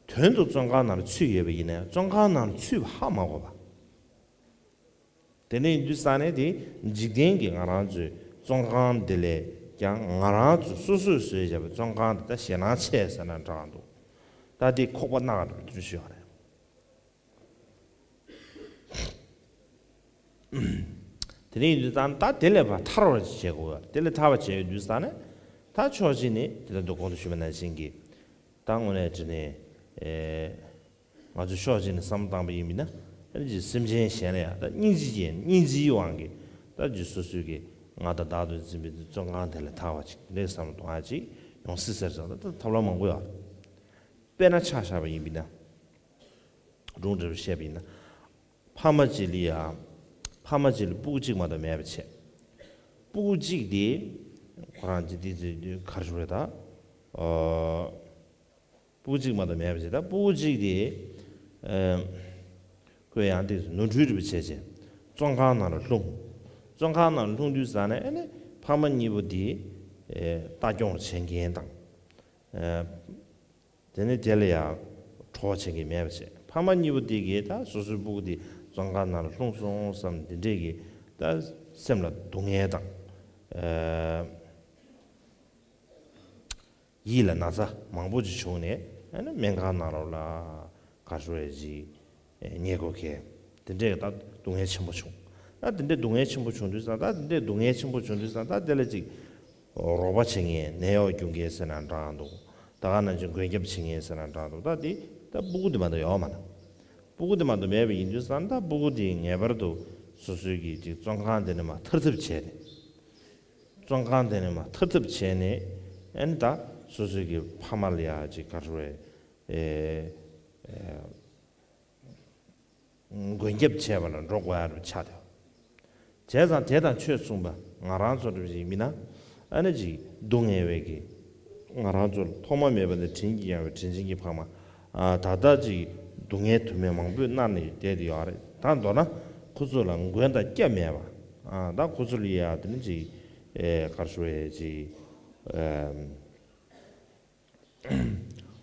དོན་དུ་བཙོན་ཁང་ནང་ཚུད་ཡོད་པ་ཡིན་ནའི་བཙོན་ཁང་ནང་ཚུད་པ་ཧ་མ་གོ་བ། དེ་ནས་ཡིན་དུས་ས་ནས་དེ་འཇིག་རྟེན་གྱི་ང་རང་ཚོའི་བཙོན་ཁང་འདི་ལས་ཀྱང་ང་རང་ཚོ་སོ་སོས་བཟོས་བཞག་པའི་བཙོན་ཁང་འདི་ད་ཞེད་སྣང་ཆེ་ཟེར་ན་འདྲ་འདུག་ད་དེ་ཁོག་པ་གནག་འགྲོ་དུས་ཤོག་རེད། དེ་ནས་ཡིན་དུས་ད་ད་དེ་ལས་ཕར་ཐར་བ་བྱེད་དགོས། དེ་ལས་ཐར་བ་བྱེད་ཡོད་དུས་ད་ནས་ད་ཕྱོགས་གཅིག་ནས་དེ་ལ་འདུག་གོང་དུ་ཞུས་པ་ནང་བཞིན་གྱི་ད་དངོས་གནས་དྲི་ནས་ཨེ། ང་ཚོ་ཕྱོགས་གཅིག་ནས་བསམ་བློ་བཏང་པ་ཡིན་པ་ན་ཨ་ནི་སེམས་ཅན་གཞན་ལ་ཡང་ད་སྙིང་རྗེ་ཅན་སྙིང་རྗེའི་དབང་གིས་ད་ཅིག་སོ་སོའི་གི་ང་དང་བདག་ཏུ་འཛིན་པའི་བཙོན་ཁང་དེ་ལས་ཐར་བ་ཅིག་ལས་བསམ་བློ་གཏོང་ཡ་ཅིག་ཡོང་སྲིད་ཟེར་ཙང་ད་ཐབས་ལམ་མང་པོ་ཡོད་རེད། དཔེར་ན་ཆ་བཞག་པ་ཡིན་པ་ན། སྒྲུང་འདྲ་བོ་བཤད་པ་ཡིན་ན། ཕ་མ་གཅིག་ལ་ཡ། ཕ་མ་གཅིག་ལ་སྤུ་གུ་གཅིག་མ་གཏོགས་མེད་པ་བྱས། སྤུ་གུ་གཅིག་དེ། ཁོ་རང་གཅིག་དེ་ག་རེ་ཞུ་དགོས་རེད་ད། ཨོ། སྤུ་གུ་གཅིག་མ་གཏོགས་མེད་པ་བྱས་ད་སྤུ་གུ་གཅིག་དེ། ཨ། ཁོས་ཡང་དེ་ནོར་འཁྲུལ་འདྲ་བོ་བྱས་བྱས། བཙོན་ཁང་ནང་ལ་ལྷུང་། བཙོན་ཁང་ནང་ལ་ལྷུང་དུས་ཙ་ནས་ཨ་ནི་ཕ་མ་གཉིས་པོ་དེ། ཨེ། ལྟ་སྐྱོང་བྱེད་མཁན་དང་། ཨེ། དེ་ནས་དེ་ལ་ཡང་གྲོགས་བྱེད་མཁན་མེད་པ་བྱས། ཕ་མ་གཉིས་པོ་དེ་གིས་ད་སོ་སོའི་སྤུ་གུ་དེ་བཙོན་ཁང་ནང་ལ་ལྷུང་སོང་བསམ་འདི་འདྲས་ཀྱི་ད་སེམས་ལ་སྡུག་བསྔལ་དང་། ཨ། ཡིད་ལ་ན་ཚ་མང་པོ་ཅིག་བྱུང་ནས་ཨ་ནི་སྨན་ཁང་ནང་ལོགས་ལ་ག་རེ་ཞུ་དགོས་རེད་ཅིག་ཉལ་དགོས་གལ། དེ་འདྲས་ད་སྡུག་བསྔལ་ཆེན་པོ་བྱུང་། ད་དེ་འདྲས་སྡུག་བསྔལ་ཆེན་པོ་བྱུང་དུས་ཙང་ད་དེ་འདྲས་སྡུག་བསྔལ་ཆེན་པོ་བྱུང་དུས་ཙང་ད་དེ་ལ་ཅིག་རོགས་པ་བྱེད་མཁན་ནད་གཡོག་རྒྱུག་མཁན་ཟེར་ན་འདྲ་འདུག་ད་ག་ནང་བཞིན་མགོན་སྐྱབས་བྱེད་མཁན་ཟེར་ན་འདྲ་འདུག་ད་དེ་ད་སྤུ་གུ་དེ་མ་གཏོགས་ཡོད་མ་རེད། སྤུ་གུ་དེ་མ་གཏོགས་མེད་པ་ཡིན་དུས་ཙང་ད་སྤུ་གུ་དེ་ངེས་པར་དུ་སོ་སོའི་གི་ཅིག་བཙོན་ཁང་དེ་ནས་མར་ཐར་ཐབས་བྱས་ནས། བཙོན་ཁང་དེ་ནས་མར་ཐར་ཐབས་བྱས་ནས་ཨ་ནི་ད་སོ་སོའི་གི་ཕ་མ་ལ་ཡ་ཅིག་ག་རེ་ཞུ་དགོས་རེད། ཨེ། ཨེ། མགོན་སྐྱབས་བྱས་པ་ལ་འགྲོ་དགོས་ཡ་རུ་ཆགས་ཏེ། བྱས་ཙང་དེ་དང་ཆོས་མཚུངས་པ་ང་རང་ཚོ་འདྲ་ཞིག་མིན་ན་ཨ་ནི་ཅིག་སྡུག་བསྔལ་བའི་གི་ང་རང་ཚོ་ལ་ཐོག་མ་མེད་པ་ནས་དྲིན་གྱིས་ཀྱང་བའི་དྲིན་ཅན་གྱི་ཕ་མ། ཨ། ད་ལྟ་ཅིག་སྡུག་བསྔལ་དུ་མས་མང་པོས་མནར་ནས་བསྡད་དེ་ཡོད་རེད། ད་མདོར་ན་ཁོ་ཚོ་ལ་མགོན་དང་སྐྱབས་མེད་པ། ཨ། ད་ཁོ་ཚོ་ལ་ཡ་དེ་ནི་ཅིག་ཨེ། ག་རེ་ཞུ་དགོས་རེད་ཅིག་ཨེ།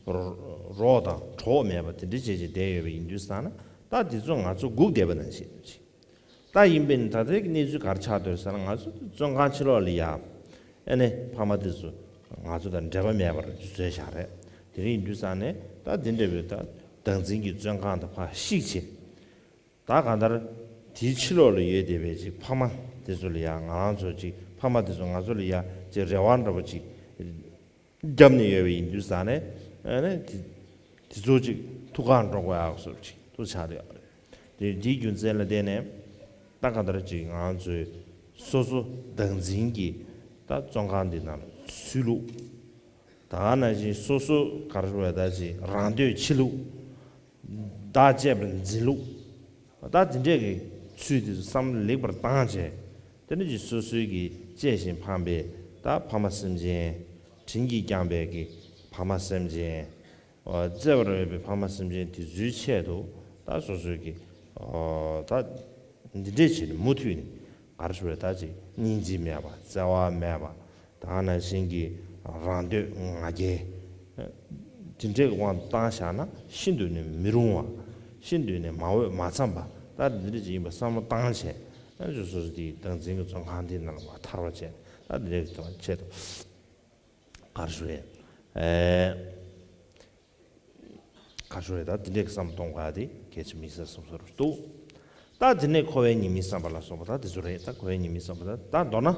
རོགས་དང་གྲོགས་མེད་པ་དེ་འདྲ་བྱས་བྱས་བསྡད་ཡོད་པ་ཡིན་དུས་ཙང་ན་ད་དེ་ཚོ་ང་ཚོ་སྒུག་བསྡད་པ་ནང་བཞིན་ཅིག་ད་ཡིན་པས་ནི་ད་ལྟའི་གནས་ཚུལ་ག་རེ་ཆགས་འདུག་ཟེར་ན་ང་ཚོ་བཙོན་ཁང་ཕྱི་ལོགས་ལ་ཡ། ཨ་ནི་ཕ་མ་དེ་ཚོ་ང་ཚོ་དང་འབྲེལ་བ་མེད་པར་བཟོས་བཞག་རེད། དེ་རིང་ཡིན་དུས་ཙང་ནས་ད་འདི་འདྲ་བའི་ད་བདག་འཛིན་གྱི་བཙོན་ཁང་དུ་ཕར་བཤིག་བྱས། ད་གང་ལྟར་དེའི་ཕྱི་ལོགས་ལ་ཡོད་བསྡད་པའི་ཅིག་ཕ་མ་དེ་ཚོ་ལ་ཡ་ང་རང་ཚོ་ཅིག་ཕ་མ་དེ་ཚོ་ང་ཚོ་ལ་ཡ་ཅིག་རེ་བ་འདྲ་པོ་ཅིག་བརྒྱབ་ནས་ཡོད་པ་ཡིན་དུས་ཙང་ནས་ཨ་ནི་དེ་དེ་ཚོ་ཅིག་ཐུགས་ཁག་འགྲོ་དགོས་ཡག་བཟོ་ཅིག་ཐུགས་ཆགས་དེ་ཡོད་རེད། དེ་དེའི་རྒྱུ་མཚན་ལ་བརྟེན་ནས་ད་གང་ལྟར་ཅིག་ང་ཚོས་སོ་སོ་བདག་འཛིན་གྱིས་ད་བཙོན་ཁང་འདི་ནང་ཚུད་ལུགས། ད་ག་ནང་བཞིན་སོ་སོ་ག་རེ་ཞུ་དགོས་རེད་ད་ཅིག་རང་འདོད་ཕྱིན་ལུགས། བདག་གཅེས་པར་འཛིན་ལུགས། ད་དེ་འདྲས་ཀྱི་ཚུལ་དེ་ཚོ་བསམ་བློ་ལེགས་པར་བཏང་བྱས། དེ་ནས་ཀྱི་སོ་སོའི་གི་གཅེས་ཤིང་ཕངས་པའི་ད་ཕ་མ་སེམས་ཅན། དྲིན་གྱིས་བསྐྱངས་པའི་གི་ཕ་མ་སེམས་ཅན། བརྩེ་བར་འོས་པའི་ཕ་མ་སེམས་ཅན་དེ་ཚོའི་ཆེད་དུ་ད་སོ་སོའི་གི་ད་འདི་འདྲས་བྱས་ནས་མུ་མཐུད་ནས་ག་རེ་ཞུ་དགོས་རེད་ད་ཅིག་སྙིང་རྗེ་མེད་པ་བརྩེ་བ་མེད་པ། ད་ག་ནང་བཞིན་གྱི་རང་འདོད་ང་རྒྱལ། དེ་འདྲའི་དབང་དུ་བཏང་བཞག་ན་ཤིན་ཏུ་ནས་མི་རུང་བ། ཤིན་ཏུ་ནས་མ་འོས་མ་འཚམས་པ། ད་དེ་འདྲ་ཅིག་ཡིན་པ་བསམ་བློ་བཏང་བྱས། ཨ་ནི་སོ་སོ་དེའི་བདག་འཛིན་གྱི་བཙོན་ཁང་དེའི་ནང་ལ་མར་ཐར་བ་བྱས། ད་དེ་འདྲའི་ཐོག་ཆེད་དུ་ག་རེ་ཞུ་རེད། ཨེ། ག་རེ་ཞུ་རེད་ད་དེ་འདྲའི་བསམ་བློ་གཏོང་དགོས་ཡ་དེ་གལ་ཆེ་མི་ཟེར་བསམ་སོ་རུ་འདུག་ད་དེ་ནས་འཁོར་བའི་ཉེས་དམིགས་བསམ་པ་ལ་སོགས་པ་ད་དེ་ཚོ་རེད། ད་འཁོར་བའི་ཉེས་དམིགས་བསམ་པ་ད་ད་མདོར་ན།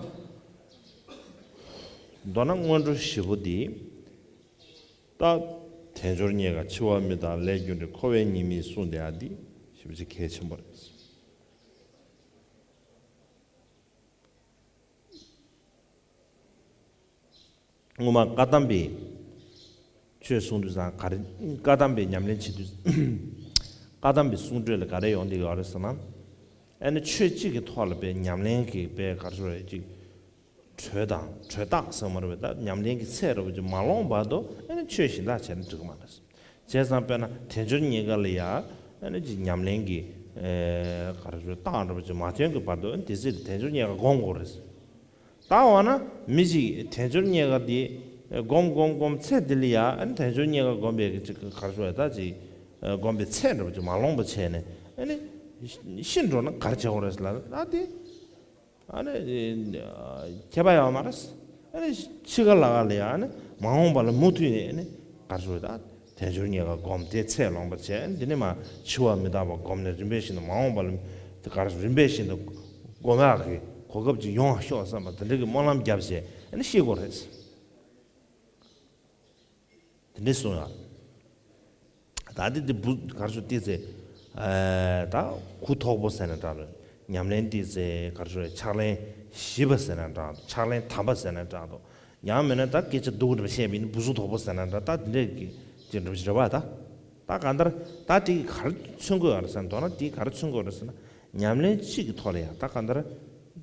མདོར་ན་སྔོན་འགྲོ་བཞི་པོ་འདི། ད་དལ་འབྱོར་རྙེད་དཀའ་འཆི་བ་མི་རྟག་ལས་རྒྱུ་འབྲས་འཁོར་བའི་ཉེས་དམིགས་གསུངས་བསྡད་ཡ་འདི་ཞེ་པོ་ཅིག་གལ་ཆེན་པོ་རེད། སྔོན་མ་བཀའ་གདམས་པའི་ཆོས་གསུང་དུས་ཙང་ག་རེ། བཀའ་གདམས་པའི་ཉམས་ལེན་བྱེད་དུས། བཀའ་གདམས་པའི་གསུང་སྒྲོས་ལ་ག་རེ་ཡོང་བསྡད་ཡོད་རེད་ཟེར་ན། ཨ་ནི་ཆོས་གཅིག་གི་ཐོག་ལ་དཔེ་ཉམས་ལེན་གྱི་དཔེ་ག་རེ་ཞུ་རེད་ཅིག་གྲོས་དང་གྲོས་རྟགས་ཟེར་མ་རེད་པས། ད་ཉམས་ལེན་གྱི་ཚད་རེད་པ་ཅིག་མ་ལོངས་བར་དུ་ཨ་ནི་ཆོས་གཞན་དག་བྱས་ན་འགྲིག་གི་མ་རེད། བྱས་ཙང་དཔེར་ན་དལ་འབྱོར་རྙེད་དཀའ་ལ་ཡ་ཨ་ནི་ཅིག་ཉམས་ལེན་གྱི་ཨེ་ག་རེ་ཞུ་རྟགས་འདྲ་པོ་ཅིག་མ་ཐོན་གྱི་བར་དུ་ཨ་ནི་དེ་སྲིད་དུ་དལ་འབྱོར་རྙེད་དཀའ་སྒོམ་དགོས་རེད། ད་འོ་ན་མི་ཞིག་དལ་འབྱོར་རྙེད་དཀའ་དེ་སྒོམ་སྒོམ་སྒོམ་ཚེ་འདི་ལ་ཡ་ཨ་ནི་དལ་འབྱོར་རྙེད་དཀའ་སྒོམ་པའི་གི་ཅིག་ག་རེ་ཞུ་བ་ད་ཅིག་སྒོམ་པའི་ཚད་འདྲ་པོ་ཅིག་མ་ལོངས་པ་བྱས་ནས་ཨ་ནི་ཤི་འགྲོ་ན་ག་རེ་བྱེད་དགོས་རེད་ཟེར་ལ་ད་དེ། ཨ་ནི་ཁྱད་པར་ཡོད་མ་རེད། ཨ་ནི་འཆི་ཁ་ལ་ཁ་ལ་ཡ་ཨ་ནི་མ་འོངས་པ་ལ་མུ་མཐུད་ནས་ཨ་ནི་ག་རེ་ཞུ་ད་དལ་འབྱོར་རྙེད་དཀའ་སྒོམ་དེ་ཚད་ལོངས་པ་བྱས། ཨ་ནི་དེ་ནས་མ་འཆི་བ་མི་རྟག་པ་སྒོམ་ནས་རིམ་པས་བཞིན་དུ་མ་འོངས་པ་ལ་དེ་ག་རེ་རིམ་པས་བཞིན་དུ་སྒོམ་ཡག་གི་གོ་སྐབས་ཅིག་ཡོང་བ་ཤོག་བསམ་པ་དེ་འདྲ་གི་སྨོན་ལམ་བརྒྱབ་བྱས་ཨ་ནི་ཤི་དགོས་རེད། དེ་འདྲས་གསུངས་ཡོད། ད་འདི་འདི་བུ་གར་ཞུ་ཏི་ཙེ། ད་གུ་དོག་པོ་ཟེར་ན་འདྲ་འདུག་ཉམས་ལེན་ཏི་ཙེ་གར་ཞུ་ཕྱག་ལེན་བཞི་པ་ཟེར་ན་འདྲ་འདུག་ཕྱག་ལེན་དམ་པ་ཟེར་ན་འདྲ་འདུག་ཡང་མིན་ན་ད་སྐད་ཆ་སྡུག་འདྲ་བཤད་པ་ཡིན་ན་བུ་གུ་དོག་པོ་ཟེར་ན་འདྲ་ད་འདི་འདྲས་ཀྱི་ཅི་འདྲ་བཞི་རེད་བ་ད། ད་གང་ལྟར་ད་དེ་གར་མཚོན་དགོས་ཡོད་རེད་ཟེར་ན་མདོར་ན་དེ་གར་མཚོན་དགོས་རེད་ཟེར་ན། ཉམས་ལེན་གཅིག་གི་ཐོག་ལ་ཡང་ད་གང་ལྟར་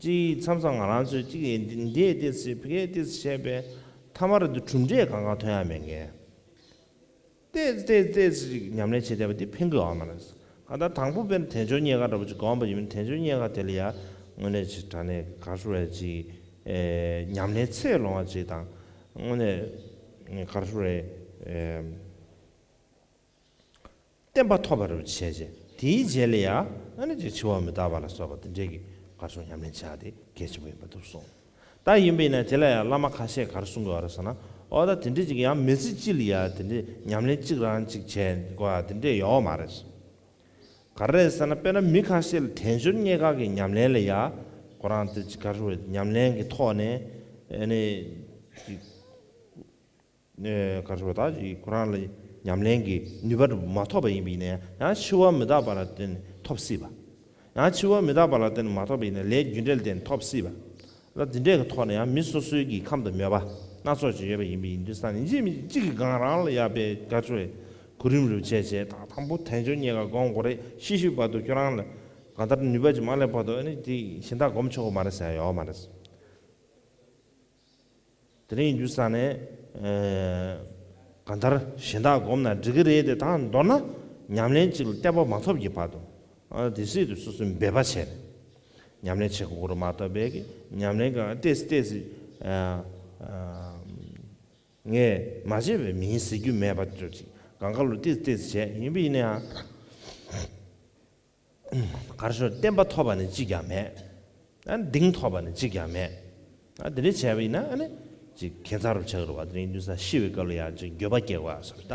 ཅིག་མཚམས་མཚམས་ང་རང་ཚོས་ཅིག་འདི་འདི་ཏི་ཙེ་ཕི་ཀའི་ཏི་ཙེ་བཤད་པས་ཐ་མར་འདི་གྲུབ་འབྲས་གང་གང་ཐོན་ཡ་མེད་མཁན། ཏོག་ཙམ་ཏོག་ཙམ་ཏོག་ཙམ་ཅིག་ཉམས་ལེན་བྱེད་བསྡད་པ་འདི་ཕན་གི་ཡོད་མ་རེད། གང་ལྟར་དང་པོ་དཔེར་ན་དལ་འབྱོར་རྙེད་དཀའ་འདྲ་པོ་ཅིག་སྒོམ་པ་ཡིན་ན་དལ་འབྱོར་རྙེད་དཀའ་དེ་ལ་ཡ་དངོས་གནས་ཅིག་དྲང་གནས་ག་རེ་ཞུ་རེད་ཅིག་ཨེ་ཉམས་ལེན་ཚད་ལོངས་པ་ཅིག་དང་དངོས་གནས་ག་རེ་ཞུ་རེད་ཨེ། བརྟན་པ་ཐོབ་པ་རུ་བྱས་རྗེས་དེའི་རྗེས་ལ་ཡང་ཨ་ནི་ཅིག་འཆི་བ་མི་རྟག་པ་ལ་སོགས་པ་དེ་འདྲས་ཀྱི་གར་སོང་ཉམས་ལེན་བྱ་དེ་གལ་ཆེན་པོ་ཡིན་པ་འདུག་གསུངས། ད་ཡིན་པས་ན་དེ་ལ་ཡང་བླ་མ་ཁ་ཤས་གར་གསུང་གི་ཡོད་རེད་ཟེར་ན། ཨོ་ད་དེ་འདྲས་ཅིག་ཡང་མི་ཚེ་གཅིག་ལ་ཡང་དེ་འདྲས་ཉམས་ལེན་གཅིག་རང་གཅིག་བྱས་དགོས་ཡ་དེ་འདྲས་ཡོད་མ་རེད། ག་རེ་རེད་ཟེར་ན་དཔེར་ན་མི་ཁ་ཤས་ལ་དལ་འབྱོར་རྙེད་དཀའ་གི་ཉམས་ལེན་ལ་ཡང་ཁོ་རང་དེ་ཅིག་གར་ཉམས་ལེན་གྱི་ཐོག་ནས་ཨ་ནི་ཅིག་ག་རེ་ཞུ་བ་ད་ཁོ་རང་ལ་ཉམས་ལེན་གྱི་ནུས་པ་མ་ཐོབ་པ་ཡིན་པ་ཡིན་ན་ཡང་འཆི་བ་མི་རྟག་པ་ལ་བརྟེན་ནས་ཐོབ་སྲིད་པ། ཡང་འཆི་བ་མི་རྟག་པ་ལ་བརྟེན་ནས་མ་ཐོབ་པ་ཡིན་ན་ལས་རྒྱུ་འབྲས་ལ་བརྟེན་ནས་ཐོབ་སྲིད་པ། ད་འདི་འདྲས་ཀྱི་ཐོག་ནས་ཡང་མི་སོ་སོའི་གི་ཁམས་དང་མོས་པ་སྣ་ཚོགས་ཅིག་ཡོད་པ་ཡིན་པ་ཡིན་དུས་ཙང་ཡིན་གཅིག་མིན་གཅིག་གི་སྒང་རང་ལ་ཡག་པའི་དགའ་སྤྲོའི་གོ་རིམ་རུ་བྱས་བྱས་ད་དང་པོ་དལ་འབྱོར་རྙེད་དཀའ་སྒོམ་དགོས་རེད། ཤི་ཤི་བར་དུ་ཁྱོད་རང་ལ་གང་ལྟར་ནུས་པ་ཅིག་མ་སླེབས་བར་དུ་ཨ་ནི་དེ་གཞན་དག་སྒོམ་ཆོག་གི་མ་རེད་ཟེར་ཡ་ཡོད་མ་རེད། དེ་རིང་ཡིན་དུས་ས་ནས་གང་ལྟར་གཞན་དག་སྒོམ་ན་འགྲིག་གི་རེད་དེ་ད་མདོར་ན་ཉམས་ལེན་གཅིག་ལ་བརྟན་པ་མ་ཐོབ་ཀྱི་བར་དུ་དེ་སྲིད་དུ་སོ་སོའི་འབད་པ་བྱས་ནས་ཉམས་ལེན་བྱེད་དགོས་རུ་མ་གཏོགས་པའི་གི་ཉམས་ལེན་གང་ཏེས་ཏེས་ངས་མ་བྱས་པའི་མིན་ཟེར་རྒྱུ་མེད་པ་ཅོ་ཅིག་གང་ག་ལོ་ཏེས་ཏེས་བྱས་ཡིན་པ་ཡིན་ན་ཡང་། གར་ཤོར་བརྟན་པ་ཐོབ་པ་ནི་གཅིག་ཀྱང་མེད། ཨ་གདེང་ཐོབ་པ་ནི་གཅིག་ཀྱང་མེད། ཨ་དེ་འདྲ་བྱས་པ་ཡིན་ན་ཨ་ནི་ཅིག་ཁྱད་མཚར་རུ་ཆགས་རུ་བ་དེ་རིང་དུས་ས་ཤི་བའི་སྐབས་ལ་ཡང་ཅིག་འགྱོད་པ་སྐྱེ་བ་སོགས་ད་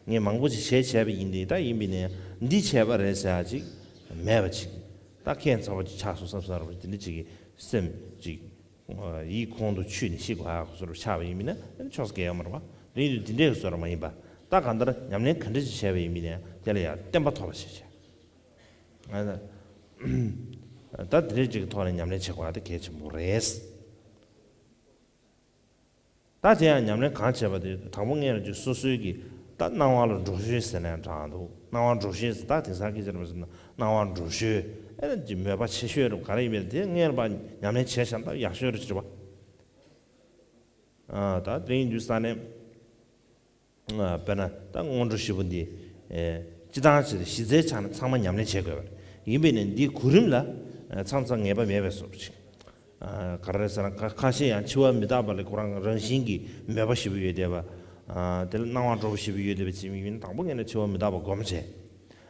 ངས་མང་པོ་ཅིག་བྱས་བྱས་པ་ཡིན་ཏེ་ད་ཡིན་པ་ཡིན་ན་འདི་བྱས་པ་རེད་ཟེར་ཡ་ཅིག་མེད་པ་ཅིག་ད་ཁྱད་མཚར་བ་ཅིག་ཆགས་སོང་བསམ་བསམ་རུ་དེ་འདྲ་ཅིག་གི་སེམས་ཅིག་ཡིད་ཁོང་དུ་ཆུད་ནས་ཤི་དགོས་ཡ་སོགས་རུ་ཆགས་པ་ཡིན་པ་ཡིན་ན་ཨ་ནི་ཆོག་ས་གལ་ཡོད་མ་རེད་བ་དེ་རིང་དུས་དེ་འདྲའི་བཟོ་འདྲ་མ་ཡིན་པ་ད་གང་ལྟར་ཉམས་ལེན་ག་འདྲ་ཅིག་བྱས་པ་ཡིན་པ་ཡིན་ན་དེ་ལ་ཡང་བརྟན་པ་ཐོབ་པ་ཞིག་བྱས། ད་དེ་རིང་གཅིག་གི་ཐོག་ནས་ཉམས་ལེན་བྱེད་དགོས་པ་དེ་གལ་ཆེན་པོ་རེད། ད་དེ་ཡང་ཉམས་ལེན་གང་བྱེད་པ་དེ་དང་པོ་ངས་རང་ཅིག་སོ་སོའི་གི་ད་སྣང་བ་ལ་འགྲོ་ཤེས་ཟེར་ནས་དྲངས་འདུག་སྣང་བ་འགྲོ་ཤེས་ཟེར་ད་དེང་སང་སྐད་ཆ་རེད་པ་ཟེར་ན་སྣང་བ་འགྲོ་ཤེས་ཨེ་ན་ཅིག་མོས་པ་ཆེ་ཤོས་རེད་ག་རེ་ཡིན་པས་དེ་ངས་རང་པ་ཉམས་ལེན་བྱས་བཞག་ན་ད་ཡག་ཤོས་རེད་ཅེས་པ། ད་དེ་ཡིན་དུས་ས་ནས། དཔེར་ན་ད་སྔོན་འགྲོ་བཞི་པོ་འདི། སྤྱི་བཏང་བྱས་ཏེ་གཞི་རྩའི་ཆ་ནས་ཚང་མ་ཉམས་ལེན་བྱེད་དགོས་པ་རེད། ཡིན་པས་ན་འདིའི་གོ་རིམ་ལ་མཚམས་མཚམས་ངེས་པ་མེད་པའི་བཟོ་འདྲ་ཅིག་ག་རེ་ཟེར་ན་ཁ་ཁ་ཤས་ཡང་འཆི་བ་མི་རྟག་པ་ལ་ཁོ་རང་རང་བཞིན་གྱི་མོས་པ་ཞེ་པོ་ཡོད་བསྡད་པ། དེ་ལ་སྣང་བ་འགྲོ་པོ་ཞེ་པོ་ཡོད་བསྡད་པ་ཅིག་ཡིན་ན་དང་པོ་ངེས་ན་འཆི་བ་མི་རྟག་པ་སྒོམ་བྱས།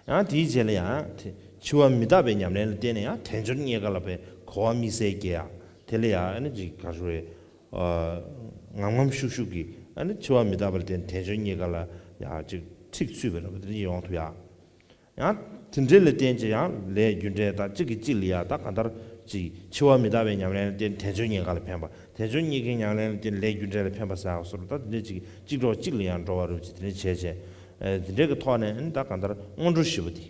ཡང་དེའི་རྗེས་ལ་ཡང་དེ་འཆི་བ་མི་རྟག་པའི་ཉམས་ལེན་ལ་བརྟེན་ནས་ཡང་དལ་འབྱོར་རྙེད་དཀའ་ལ་པའི་གོ་བ་དམིགས་བསལ་སྐྱེ་ཡ། དེ་ལ་ཡང་ཨ་ནི་ཅིག་ག་རེ་ཞུ་རེད། ངམ་ངམ་ཤུགས་ཤུགས་ཀྱིས་ཨ་ནི་འཆི་བ་མི་རྟག་པ་ལ་བརྟེན་དལ་འབྱོར་རྙེད་དཀའ་ལ་ཡང་ཅིག་ཁྲིག་ཚུད་པའི་རེ་བ་དེ་འདྲ་ཡོང་ཐུབ་ཡ། ཡང་དེ་འདྲའི་ལ་བརྟེན་ཅིག་ཡང་ལས་རྒྱུ་འབྲས་དང་གཅིག་གིས་གཅིག་ལ་ཡ་ད་གང་ལྟར་ཅིག་འཆི་བ་མི་རྟག་པའི་ཉམས་ལེན་ལ་བརྟེན་དལ་འབྱོར་རྙེད་དཀའ་ལ་ཕན་པ། དལ་འབྱོར་རྙེད་དཀའི་ཉམས་ལེན་ལ་བརྟེན་ལས་རྒྱུ་འབྲས་ལ་ཕན་པ་ཟེར་བ་སོགས་ད་དེ་འདྲའི་ཅིག་གཅིག་གྲོགས་གཅིག་ལ་ཡང་འགྲོ་བ་རུ་ཅིག་དེ་འདྲའི་བྱས་བྱས། དེ་འདྲའི་གི་ཐོག་ནས་ཨ་ནི་ད་གང་ལྟར་སྔོན་འགྲོ་བཞི་པོ་དེ།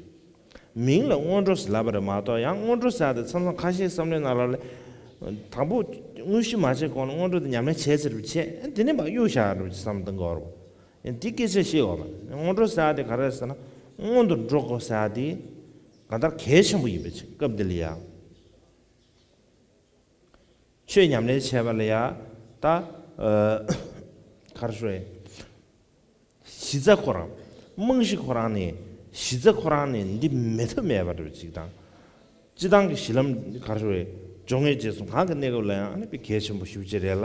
མིང་ལ་སྔོན་འགྲོ་ཟེར་ལབ་པ་རེད་མ་གཏོགས་ཡང་སྔོན་འགྲོ་ཟེར་ཡ་དེ་མཚམས་མཚམས་ཁ་ཤས་བསམ་བློའི་ནང་ལ་ལས། དང་པོ་ དངོས་གཞི་མ་བྱས་གོང་ལ་སྔོན་འགྲོ་དེ་ཉམས་ལེན་བྱས་ཚར་བའི་ཆེད་དེ་ནས་མར་གཡུག་བཞག་རེད་བྱས་བསམ་བློ་གཏོང་གི་ཡོད་རེད། ཡང་འདི་སྐད་ཆ་བཤད་ཡོད་པ། སྔོན་འགྲོ་ཟེར་ཡ་དེ་ག་རེ་ཟེར་ན། སྔོན་དུ་འགྲོ་དགོས་ཟེར་ཡ་དེ་གང་ལྟར་གལ་ཆེན་པོ་ཡིན་པ་ཅིག་སྐབས་འདི་ལ་ཡ། ཆོས་ཉམས་ལེན་བྱས་པ་ལ་ཡ། ད་ཨ་ག་རེ་ཞུ་ཡ། གཞི་རྩ་ཁོ་རང་། རྨང་གཞི་ཁོ་རང་ནས། གཞི་རྩ་ཁོ་རང་ནས་འདི་མེད་ཐབས་མེད་པ་འདྲ་བ་ཅིག་དང་། སྤྱི་བཏང་གི་གཞི་ལམ་ག་རེ་ཞུ་རེད། སྦྱོང་ངེས་རྗེས་གསུམ་གང་གི་གནས་སྐབས་ལ་ཡང་ཨ་ནི་དཔེ་གལ་ཆེན་པོ་ཞེ་པོ་ཅིག་རེད་ལ།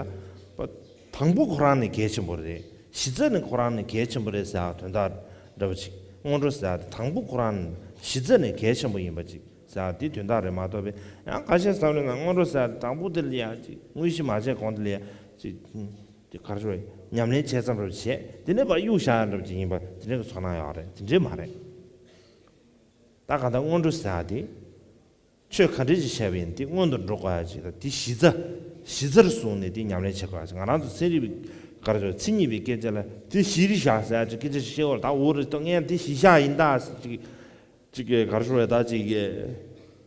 པ། དང་པོ་ཁོ་རང་ནས་གལ་ཆེན་པོ་རེད། གཞི་རྩ་ནས་ཁོ་རང་ནས་གལ་ཆེན་པོ་རེད་ཟེར་ཡ་དོན་དག་འདྲ་བ་ཅིག་སྔོན་འགྲོ་ཟེར་ཡ་དེ་དང་པོ་ཁོ་རང་ནས་གཞི་རྩ་ནས་གལ་ཆེན་པོ་ཡིན་པ་ཅིག་ཟེར་ཡ་དེ་དོན་དག་རེད་མ་གཏོགས་པའི། ཡང་ཁ་ཤས་བསམ་བློ་ནང་སྔོན་འགྲོ་ཟེར་ཡ་དེ་དང་པོ་དེ་ལ་ཡ་ཅིག་དངོས་གཞི་མ་བྱས་གོང་དེ་ལ་ཡ་ཅིག་དེ་ག་རེ་ཞུ་རེད། ཉམས་ལེན་བྱས་ཙམ་རེ་བྱས། དེ་ནས་ཕར་གཡུག་བཞག་ཡ་འདྲ་བ་ཅིག་ཡིན་པ་དེ་འདྲའི་གི་ཚོར་སྣང་ཡོད་རེད། དེ་འདྲའི་མ་རེད། ད་གང་ལྟར་སྔོན་འགྲོ་ཟེར་ཡ་དེ། ཆོས་ག་འདྲ་ཅིག་བྱས་པ་ཡིན་དེ་སྔོན་དུ་འགྲོ་དགོས་ཡ་ཅིག་དང་དེ་གཞི་རྩ། གཞི་རྩར་བཟུང་ནས་དེ་ཉམས་ལེན་བྱེད་དགོས་ཡ་ཅིག་ང་རང་ཚོ་ཚན་རིག་པའི་ག་རེ་ཞུ་རེད། མཚན་ཉིད་པའི་སྐད་ཆ་ལ་དེ་གཞིར་བཞག་ཟེར་ཡ་ཅིག་སྐད་ཆ་ཞིག་བཤད་ཡོད་རེད། ད་འོ་རེད། ད་ངས་དེ་གཞི་བཞག་ཡིན་ད་ཟེར་ཅིག་ཅིག་གི་ག་རེ་ཞུ་རེད། ད་ཅིག་གི་